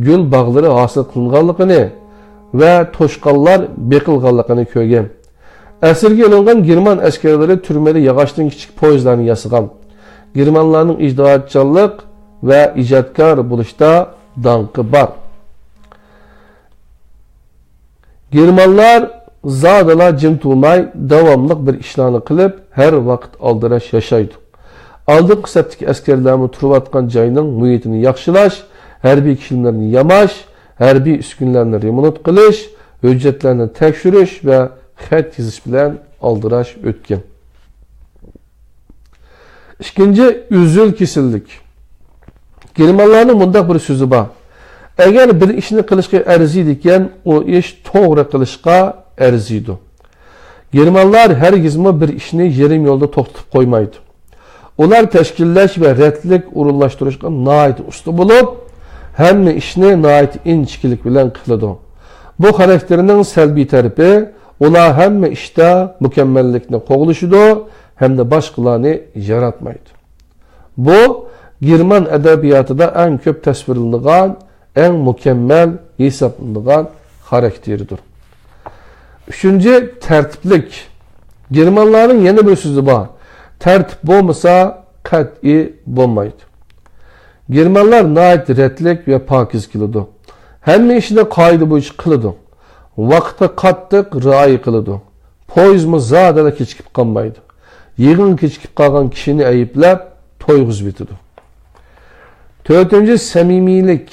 گۈل باغلىرى ھاسىل قىلىنغانلىقىنى ۋە توشقانلار بېقىلغانلىقىنى كۆرگەن. ئەسىرگە ئېلىنغان گېرمان ئەسكەرلىرى تۈرمىدە ياغاچتىن كىچىك پويىزلارنى ياسىغان. گېرمانلارنىڭ ئىجتىھاتچانلىق ۋە ئىجادكار بولۇشتا داڭقى بار. گېرمانلار زادىلا جىم تۇرماي، داۋاملىق بىر ئىشلارنى قىلىپ، ھەر ۋاقىت ئالدىراش ياشايدۇ. ئالدىنقى سەپتىكى ئەسكەرلەرمۇ تۇرۇۋاتقان جاينىڭ مۇھىتىنى ياخشىلاش، ھەربىي كىيىملىرىنى ياماش، ھەربىي ئۈسكۈنىلەرنى رېمونت قىلىش، ھۆججەتلەرنى تەكشۈرۈش ۋە خەت يېزىش بىلەن ئالدىراش ئۆتكەن. ئىككىنچى، ئۈزۈل كېسىللىك. گېرمانلارنىڭ مۇنداق بىر سۆزى بار: «ئەگەر بىر ئىشنى قىلىشقا ئەرزىيدىكەن، ئۇ ئىش توغرا قىلىشقا ئەرزىيدۇ.» گېرمانلار ھەرگىزمۇ بىر ئىشنى يېرىم يولدا توختىتىپ قويمايدۇ. ئۇلار تەشكىللەش ۋە رەتلىك ئورۇنلاشتۇرۇشقا ناھايىتى ئۇستا بولۇپ، ھەممە ئىشنى ناھايىتى ئىنچىكىلىك بىلەن قىلىدۇ. بۇ خاراكتېرنىڭ سەلبىي تەرىپى، ئۇلار ھەممە ئىشتا مۇكەممەللىكنى قوغلىشىدۇ ھەمدە باشقىلارنى ياراتمايدۇ. بۇ گېرمان ئەدەبىياتىدا ئەڭ كۆپ تەسۋىرلىنىدىغان، ئەڭ مۇكەممەل ھېسابلىنىدىغان خاراكتېرىدۇر. ئۈچىنچى، تەرتىپلىك. گېرمانلارنىڭ يەنە بىر سۆزى بار: «تەرتىپ بولمىسا، قەتئىي بولمايدۇ.» گېرمانلار ناھايىتى رەتلىك ۋە پاكىز كېلىدۇ. ھەممە ئىشنى قائىدە بويىچە قىلىدۇ. ۋاقىتقا قاتتىق رىئايە قىلىدۇ. پويىزمۇ زادىلا كېچىكىپ قالمايدۇ. يىغىنغا كېچىكىپ قالغان كىشىنى ئەيىبلەپ، تويغۇزۇۋېتىدۇ. تۆتىنچى، سەمىمىيلىك.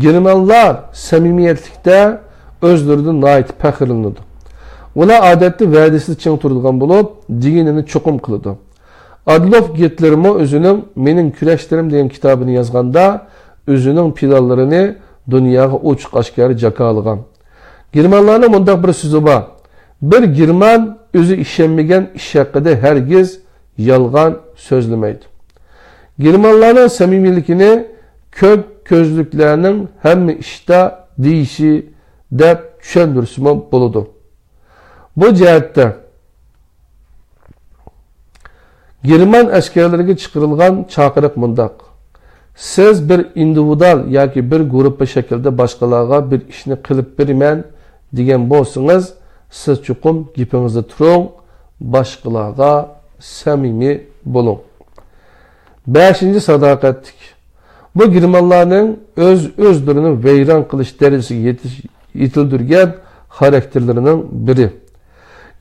گېرمانلار سەمىمىيەتلىكتە ئۆزلىرىدىن ناھايىتى پەخىرلىنىدۇ. ئۇلار ئادەتتە ۋەدىسىدە چىڭ تۇرىدىغان بولۇپ، دېگىنىنى چوقۇم قىلىدۇ. ئادولف گىتلېرمۇ ئۆزىنىڭ مېنىڭ كۈرەشلىرىم دېگەن كىتابىنى يازغاندا، ئۆزىنىڭ پىلانلىرىنى دۇنياغا ئوچۇق-ئاشكارا جاكارلىغان. گېرمانلارنىڭ مۇنداق بىر سۆزى بار: «بىر گېرمان ئۆزى ئىشەنمىگەن ئىش ھەققىدە ھەرگىز يالغان سۆزلىمەيدۇ.» گېرمانلارنىڭ سەمىمىيلىكىنى «كۆك كۆزلۈكلەرنىڭ ھەممە ئىشتا دېيىشى» دەپ چۈشەندۈرسىمۇ بولىدۇ. بۇ جەھەتتە گېرمان ئەسكەرلىرىگە چىقىرىلغان چاقىرىق مۇنداق: «سىز بىر ئىندىۋىدۇئال ياكى بىر گۇرۇپپا شەكلىدە باشقىلارغا بىر ئىشنى قىلىپ بېرىمەن دېگەن بولسىڭىز، سىز چوقۇم گېپىڭىزدە تۇرۇڭ، باشقىلارغا سەمىمىي بولۇڭ.» بەشىنچى، ساداقەتلىك. بۇ گېرمانلارنىڭ ئۆز-ئۆزلىرىنى ۋەيران قىلىش دەرىجىسىگە يېتىش-، يېتىلدۈرگەن خاراكتېرلىرىنىڭ بىرى.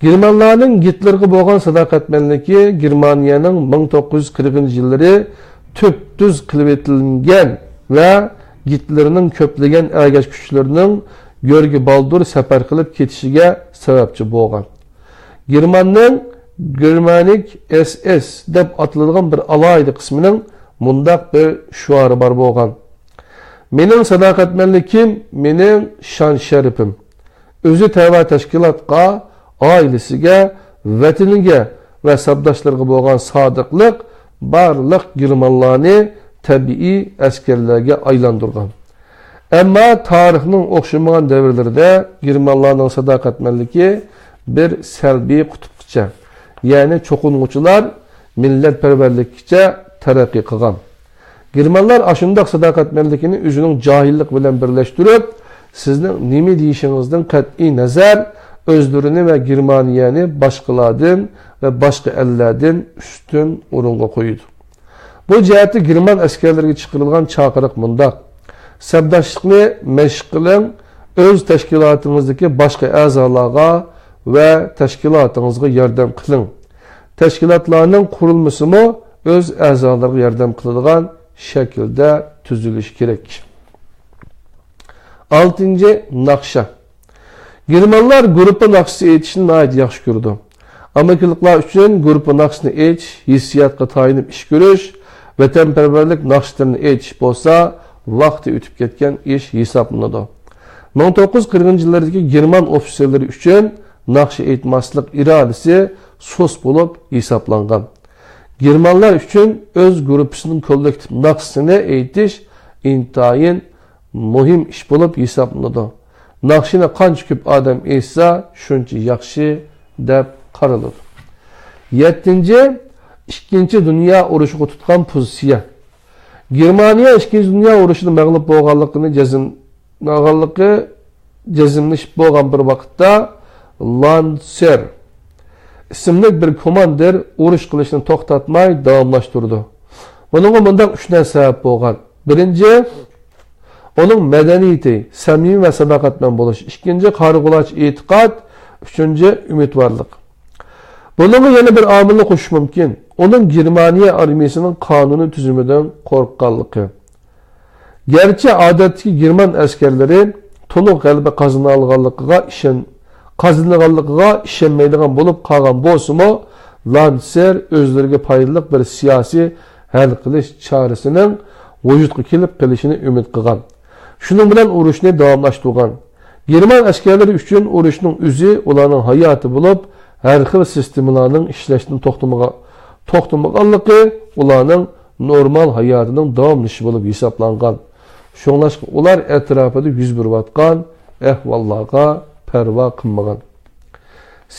گېرمانلارنىڭ گىتلېرغا بولغان ساداقەتمەنلىكى گېرمانىيەنىڭ مىڭ توققۇز يۈز قىرىقىنچى يىللىرى تۈپتۈز قىلىۋېتىلگەن ۋە گىتلېرنىڭ كۆپلىگەن ئەگەشكۈچىلىرىنىڭ گيورگى بالدۇر سەپەر قىلىپ كېتىشىگە سەۋەبچى بولغان. گېرماننىڭ گېرمانىك ئېس ئېس دەپ ئاتىلىدىغان بىر ئالاھىدە قىسمىنىڭ مۇنداق بىر شوئارى بار بولغان: «مېنىڭ ساداقەتمەنلىكىم، مېنىڭ شان-شەرىپىم.» ئۆزى تەۋە تەشكىلاتقا، ئائىلىسىگە، ۋەتىنىگە ۋە ساپداشلىرىغا بولغان سادىقلىق بارلىق گېرمانلارنى تەبىئىي ئەسكەرلەرگە ئايلاندۇرغان. ئەمما تارىخنىڭ ئوخشىمىغان دەۋرلىرىدە گېرمانلارنىڭ ساداقەتمەنلىكى بىر سەلبىي قۇتۇپقىچە، يەنى چوقۇنغۇچىلار مىللەتپەرۋەرلىككىچە تەرەققىي قىلغان. گېرمانلار ئاشۇنداق ساداقەتمەنلىكىنى ئۆزىنىڭ جاھىللىقى بىلەن بىرلەشتۈرۈپ، سىزنىڭ نېمە دېيىشىڭىزدىن قەتئىي نەزەر، ئۆزلىرىنى ۋە گېرمانىيەنى باشقىلاردىن ۋە باشقا ئەللەردىن ئۈستۈن ئورۇنغا قويىدۇ. بۇ جەھەتتە گېرمان ئەسكەرلىرىگە چىقىرىلغان چاقىرىق مۇنداق: «سەپداشلىقنى مەشىق قىلىڭ، ئۆز تەشكىلاتىڭىزدىكى باشقا ئەزالارغا ۋە تەشكىلاتىڭىزغا ياردەم قىلىڭ.» تەشكىلاتلارنىڭ قۇرۇلمىسىمۇ ئۆز ئەزالىرىغا ياردەم قىلىدىغان شەكىلدە تۈزۈلۈشى كېرەك. ئالتىنچى، ناخشا. گېرمانلار گۇرۇپپا ناخشىسى ئېيتىشنى ناھايىتى ياخشى كۆرىدۇ. ئامېرىكىلىقلار ئۈچۈن گۇرۇپپا ناخشىسىنى ئېيتىش ھېسسىياتقا تايىنىپ ئىش كۆرۈش، ۋەتەنپەرۋەرلىك ناخشىلىرىنى ئېيتىش بولسا ۋاقتى ئۆتۈپ كەتكەن ئىش ھېسابلىنىدۇ. مىڭ توققۇز يۈز قىرىقىنچى يىللاردىكى گېرمان ئوفىتسېرلىرى ئۈچۈن ناخشا ئېيتماسلىق ئىرادىسى سۇس بولۇپ ھېسابلانغان. گېرمانلار ئۈچۈن ئۆز گۇرۇپپىسىنىڭ كوللېكتىپ ناخشىسىنى ئېيتىش ئىنتايىن مۇھىم ئىش بولۇپ ھېسابلىنىدۇ. ناخشىنى قانچە كۆپ ئادەم ئېيتسا، شۇنچە ياخشى دەپ قارىلىدۇ. يەتتىنچى، ئىككىنچى دۇنيا ئۇرۇشىغا تۇتقان پوزىتسىيە. گېرمانىيە ئىككىنچى دۇنيا ئۇرۇشىدا مەغلۇپ بولغانلىقىنى جەزم-، بولغانلىقى جەزملىشىپ بولغان بىر ۋاقىتتا، لانسېر ئىسىملىك بىر كوماندىر ئۇرۇش قىلىشنى توختاتماي داۋاملاشتۇرىدۇ. بۇنىڭغا مۇنداق ئۈچ نەرسە سەۋەب بولغان. بىرىنچى، ئۇنىڭ مەدەنىيىتى، سەمىمىي ۋە ساداقەتمەن بولۇش. ئىككىنچى، قارىغۇلارچە ئېتىقاد. ئۈچىنچى، ئۈمىدۋارلىق. بۇنىڭغا يەنە بىر ئامىلنى قوشۇش مۇمكىن. ئۇنىڭ گېرمانىيە ئارمىيىسىنىڭ قانۇنىي تۈزۈمىدىن قورققانلىقى. گەرچە ئادەتتىكى گېرمان ئەسكەرلىرى تولۇق غەلىبە قازىنالىغانلىقىغا ئىشەن-، قازىنىدىغانلىقىغا ئىشەنمەيدىغان بولۇپ قالغان بولسىمۇ، لانسېر ئۆزلىرىگە پايدىلىق بىر سىياسىي ھەل قىلىش چارىسىنىڭ ۋۇجۇدقا كېلىپ قېلىشىنى ئۈمىد قىلغان. شۇنىڭ بىلەن ئۇرۇشنى داۋاملاشتۇرغان. گېرمان ئەسكەرلىرى ئۈچۈن ئۇرۇشنىڭ ئۆزى ئۇلارنىڭ ھاياتى بولۇپ، ھەر خىل سىستېمىلارنىڭ ئىشلەشتىن توختىمىغا-، توختىمىغانلىقى ئۇلارنىڭ نورمال ھاياتىنىڭ داۋاملىشىشى بولۇپ ھېسابلانغان. شۇڭلاشقا ئۇلار ئەتراپىدا يۈز بېرىۋاتقان ئەھۋاللارغا پەرۋا قىلمىغان.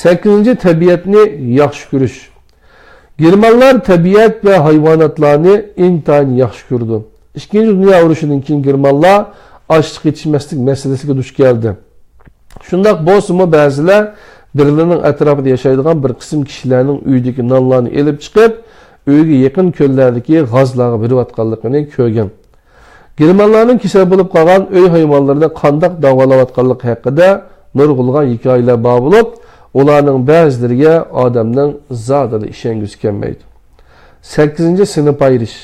سەككىزىنچى، تەبىئەتنى ياخشى كۆرۈش. گېرمانلار تەبىئەت ۋە ھايۋاناتلارنى ئىنتايىن ياخشى كۆرىدۇ. ئىككىنچى دۇنيا ئۇرۇشىدىن كېيىن گېرمانلار ئاچلىق يېتىشمەسلىك مەسىلىسىگە دۇچ كەلدى. شۇنداق بولسىمۇ، بەزىلەر بېرلىننىڭ ئەتراپىدا ياشايدىغان بىر قىسىم كىشىلەرنىڭ ئۆيىدىكى نانلارنى ئېلىپ چىقىپ، ئۆيگە يېقىن كۆللەردىكى غازلارغا بېرىۋاتقانلىقىنى كۆرگەن. گېرمانلارنىڭ كېسەل بولۇپ قالغان ئۆي ھايۋانلىرىنى قانداق داۋالاۋاتقانلىقى ھەققىدە نۇرغۇنلىغان ھېكايىلەر بار بولۇپ، ئۇلارنىڭ بەزىلىرىگە ئادەمنىڭ زادىلا ئىشەنگۈسى كەلمەيدۇ. سەككىزىنچى، سىنىپ ئايرىش.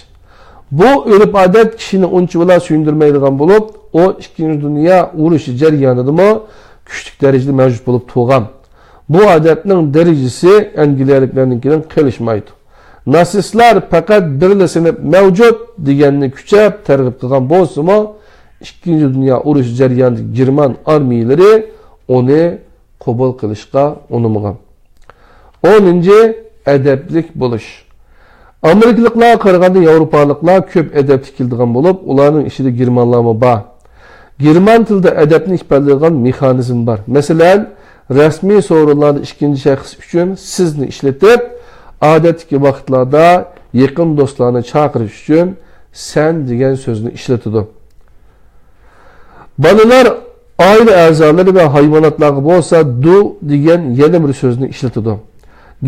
بۇ ئۆرپ-ئادەت كىشىنى ئۇنچىۋالا سۆيۈندۈرمەيدىغان بولۇپ، ئۇ ئىككىنچى دۇنيا ئۇرۇشى جەريانىدىمۇ كۈچلۈك دەرىجىدە مەۋجۇت بولۇپ تۇرغان. بۇ ئادەتنىڭ دەرىجىسى ئەنگلىيەلىكلەرنىڭكىدىن قېلىشمايدۇ. ناتسىستلار پەقەت بىرلا سىنىپ مەۋجۇت دېگەننى كۈچەپ تەرغىب قىلغان بولسىمۇ، ئىككىنچى دۇنيا ئۇرۇشى جەريانىدا گېرمان ئارمىيەلىرى ئۇنى قوبۇل قىلىشقا ئۇنىمىغان. ئونىنچى، ئەدەپلىك بولۇش. ئامېرىكىلىقلارغا قارىغاندا ياۋروپالىقلار كۆپ ئەدەپلىك كېلىدىغان بولۇپ، ئۇلارنىڭ ئىچىدە گېرمانلارمۇ بار. گېرمان تىلىدا ئەدەپنى ئىپادىلەيدىغان مېخانىزم بار. مەسىلەن، رەسمىي سورۇنلاردا ئىككىنچى شەخس ئۈچۈن سىزنى ئىشلىتىپ، ئادەتتىكى ۋاقىتلاردا يېقىن دوستلارنى چاقىرىش ئۈچۈن سەن دېگەن سۆزنى ئىشلىتىدۇ. بالىلار ئائىلە ئەزالىرى ۋە ھايۋاناتلارغا بولسا دۇ دېگەن يەنە بىر سۆزنى ئىشلىتىدۇ.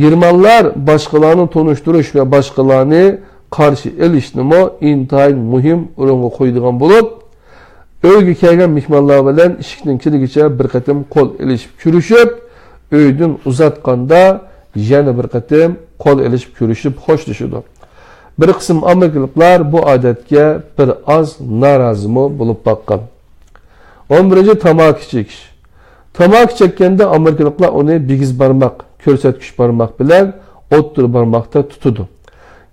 گېرمانلار باشقىلارنى تونۇشتۇرۇش ۋە باشقىلارنى قارشى ئېلىشنىمۇ ئىنتايىن مۇھىم ئورۇنغا قويىدىغان بولۇپ، ئۆيگە كەلگەن مېھمانلار بىلەن ئىشىكنىڭ كىرىگىچە بىر قېتىم قول ئېلىشىپ كۆرۈشۈپ، ئۆيدىن ئۇزاتقاندا يەنە بىر قېتىم قول ئېلىشىپ كۆرۈشۈپ خوشلىشىدۇ. بىر قىسىم ئامېرىكىلىقلار بۇ ئادەتكە بىر ئاز نارازىمۇ بولۇپ باققان. ئون بىرىنچى، تاماكا چېكىش. تاماكا چەككەندە ئامېرىكىلىقلار ئۇنى بىگىز بارماق، كۆرسەتكۈچ بارماق بىلەن ئوتتۇرا بارماقتا تۇتىدۇ.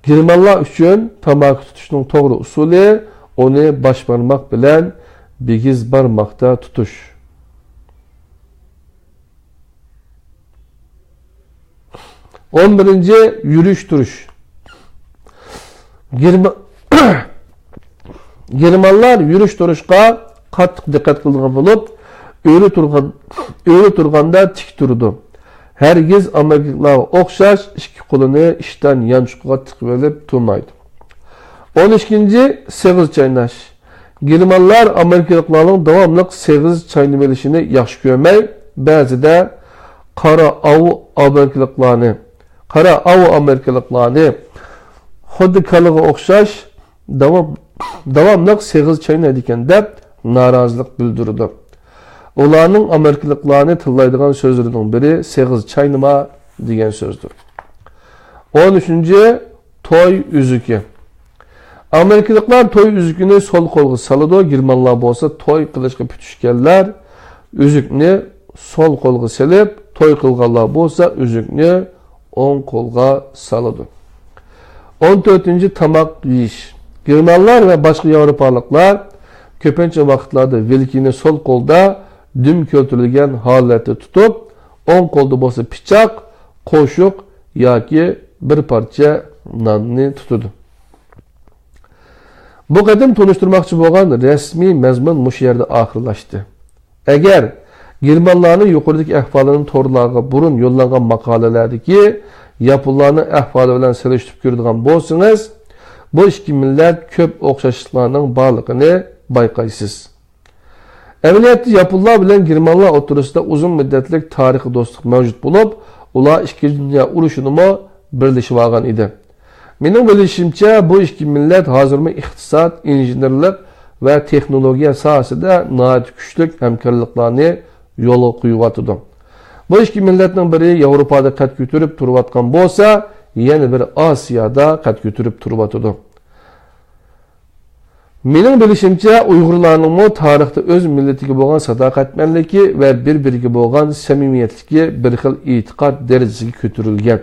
گېرمانلار ئۈچۈن تاماكا تۇتۇشنىڭ توغرا ئۇسۇلى ئۇنى باش بارماق بىلەن بىگىز بارماقتا تۇتۇش. ئون بىرىنچى، يۈرۈش تۇرۇش. گېرما-، گېرمانلار يۈرۈش تۇرۇشقا قاتتىق دىققەت قىلىدىغان بولۇپ، ئۆرە تۇرغان، ئۆرە تۇرغاندا تىك تۇرىدۇ. ھەرگىز ئامېرىكىلىقلارغا ئوخشاش ئىككى قولىنى ئىشتان يانچۇقىغا تىقىۋېلىپ تۇرمايدۇ. ئون ئىككىنچى، سېغىز چايناش. گېرمانلار ئامېرىكىلىقلارنىڭ داۋاملىق سېغىز چاينىۋېلىشىنى ياخشى كۆرمەي، بەزىدە قارا ئاۋۇ ئامېرىكىلىقلارنى، قارا ئاۋۇ ئامېرىكىلىقلارنى خۇددى كالىغا ئوخشاش داۋام-، داۋاملىق سېغىز چاينايدىكەن دەپ نارازىلىق بىلدۈرىدۇ. ئۇلارنىڭ ئامېرىكىلىقلارنى تىللايدىغان سۆزلىرىنىڭ بىرى سېغىز چاينىما دېگەن سۆزدۇر. ئون ئۈچىنچى، توي ئۈزۈكى. ئامېرىكىلىقلار توي ئۈزۈكىنى سول قولغا سالىدۇ، گېرمانلار بولسا توي قىلىشقا پۈتۈشكەنلەر ئۈزۈكنى سول قولغا سېلىپ، توي قىلغانلار بولسا ئۈزۈكنى ئوڭ قولغا سالىدۇ. ئون تۆتىنچى، تاماق يېيىش. گېرمانلار ۋە باشقا ياۋروپالىقلار كۆپىنچە ۋاقىتلاردا ۋىلكىنى سول قولدا دۈم كۆتۈرۈلگەن ھالەتتە تۇتۇپ، ئوڭ قولدا بولسا پىچاق، قوشۇق ياكى بىر پارچە ناننى تۇتىدۇ. بۇ قېتىم تونۇشتۇرماقچى بولغان رەسمىي مەزمۇن مۇشۇ يەردە ئاخىرلاشتى. ئەگەر گېرمانلارنىڭ يۇقىرىدىكى ئەھۋالىنى تورلارغا بۇرۇن يوللانغان ماقالىلەردىكى ياپونلارنىڭ ئەھۋالى بىلەن سېلىشتۇرۇپ كۆرىدىغان بولسىڭىز، بۇ ئىككى مىللەت كۆپ ئوخشاشلىقلارنىڭ بارلىقىنى بايقايسىز. ئەمەلىيەتتە ياپونلار بىلەن گېرمانلار ئوتتۇرىسىدا ئۇزۇن مۇددەتلىك تارىخىي دوستلۇق مەۋجۇت بولۇپ، ئۇلار ئىككىنچى دۇنيا ئۇرۇشىدىمۇ بىرلىشىۋالغان ئىدى. مېنىڭ بىلىشىمچە، بۇ ئىككى مىللەت ھازىرمۇ ئىقتىساد، ئىنژېنېرلىق ۋە تېخنولوگىيە ساھەسىدە ناھايىتى كۈچلۈك ھەمكارلىقلارنى يولغا قويۇۋاتىدۇ. بۇ ئىككى مىللەتنىڭ بىرى ياۋروپادا قەد كۆتۈرۈپ تۇرۇۋاتقان بولسا، يەنە بىرى ئاسىيادا قەد كۆتۈرۈپ تۇرۇۋاتىدۇ. مېنىڭ بىلىشىمچە، ئۇيغۇرلارنىڭمۇ تارىختا ئۆز مىللىتىگە بولغان ساداقەتمەنلىكى ۋە بىر-بىرىگە بولغان سەمىمىيەتلىكى بىر خىل ئېتىقاد دەرىجىسىگە كۆتۈرۈلگەن.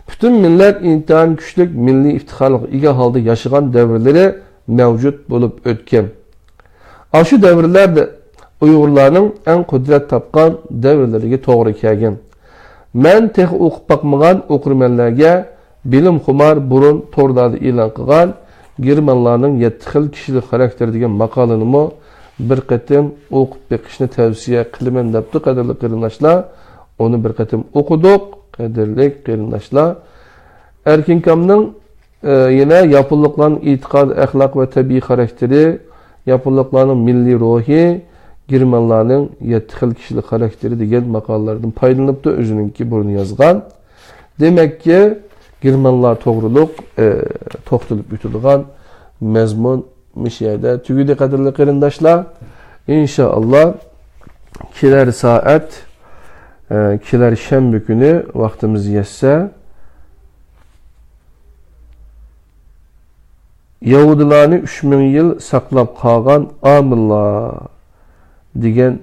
پۈتۈن مىللەت ئىنتايىن كۈچلۈك مىللىي ئىپتىخارلىققا ئىگە ھالدا ياشىغان دەۋرلىرى مەۋجۇت بولۇپ ئۆتكەن. ئاشۇ دەۋرلەردە ئۇيغۇرلارنىڭ ئەڭ قۇدرەت تاپقان دەۋرلىرىگە توغرا كەلگەن. مەن تېخى ئوقۇپ باقمىغان ئوقۇرمەنلەرگە بىلىمخۇمار بۇرۇن تورلاردا ئېلان قىلغان گېرمانلارنىڭ يەتتە خىل كىشىلىك خاراكتېرى دېگەن ماقالىنىمۇ بىر قېتىم ئوقۇپ بېقىشنى تەۋسىيە قىلىمەن، دەپتۇ، قەدىرلىك قېرىنداشلار. ئۇنى بىر قېتىم ئوقۇدۇق، قەدىرلىك قېرىنداشلار. ئەركىنكامنىڭ، ئە، يەنە ياپونلۇقلارنىڭ ئېتىقاد، ئەخلاق ۋە تەبىئىي خاراكتېرى، ياپونلۇقلارنىڭ مىللىي روھى، گېرمانلارنىڭ يەتتە خىل كىشىلىك خاراكتېرى دېگەن ماقالىلەردىن پايدىلىنىپتۇ، ئۆزىنىڭكى بۇرۇن يازغان. دېمەككى، گېرمانلار توغرۇلۇق، ئە، توختىلىپ ئۆتۈلىدىغان مەزمۇن مۇشۇ يەردە تۈگىدى، قەدىرلىك قېرىنداشلار. ئىنشائاللا، كېلەر سائەت، ئە، كېلەر شەنبە كۈنى ۋاقتىمىز يەتسە، يەھۇدىيلارنى ئۈچ مىڭ يىل ساقلاپ قالغان ئامىللار دېگەن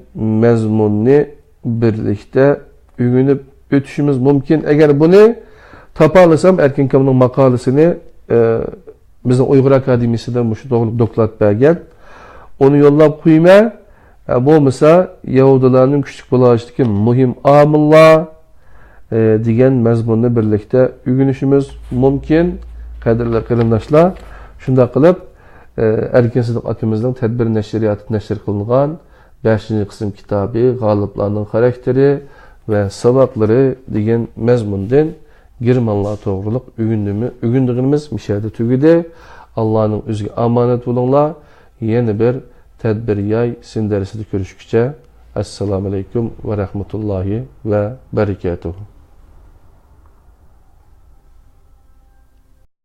مەزمۇننى بىرلىكتە ئۆگىنىپ ئۆتۈشىمىز مۇمكىن. ئەگەر بۇنى تاپالىسام، ئەركىنكامنىڭ ماقالىسىنى، ئە، بىزنىڭ ئۇيغۇر ئاكادېمىيىسىدا مۇشۇ توغرىلىق دوكلات بەرگەن. ئۇنى يوللاپ قويىمەن. ئە، بولمىسا، يەھۇدىيلارنىڭ كۈچلۈك بولۇشىدىكى مۇھىم ئامىللار، ئە، دېگەن مەزمۇننى بىرلىكتە ئۆگىنىشىمىز مۇمكىن، قەدىرلىك قېرىنداشلار. شۇنداق قىلىپ، ئە، ئەركىن سىدىق ئاكىمىزنىڭ تەدبىر نەشرىياتىدا نەشر قىلىنغان بەشىنچى قىسىم كىتابى غالىبلارنىڭ خاراكتېرى ۋە ساۋاقلىرى دېگەن مەزمۇندىن گېرمانلار توغرۇلۇق ئۆگىنىمى-، ئۆگىنىدىغىنىمىز مۇشۇ يەردە تۈگىدى. ئاللانىڭ ئۆزىگە ئامانەت بولۇڭلار. يەنە بىر تەدبىر ياي سىن دەرسىدە كۆرۈشكىچە، ئەسسالامۇئەلەيكۇم ۋە رەھمەتۇللاھى ۋە بەرىكاتۇھۇ.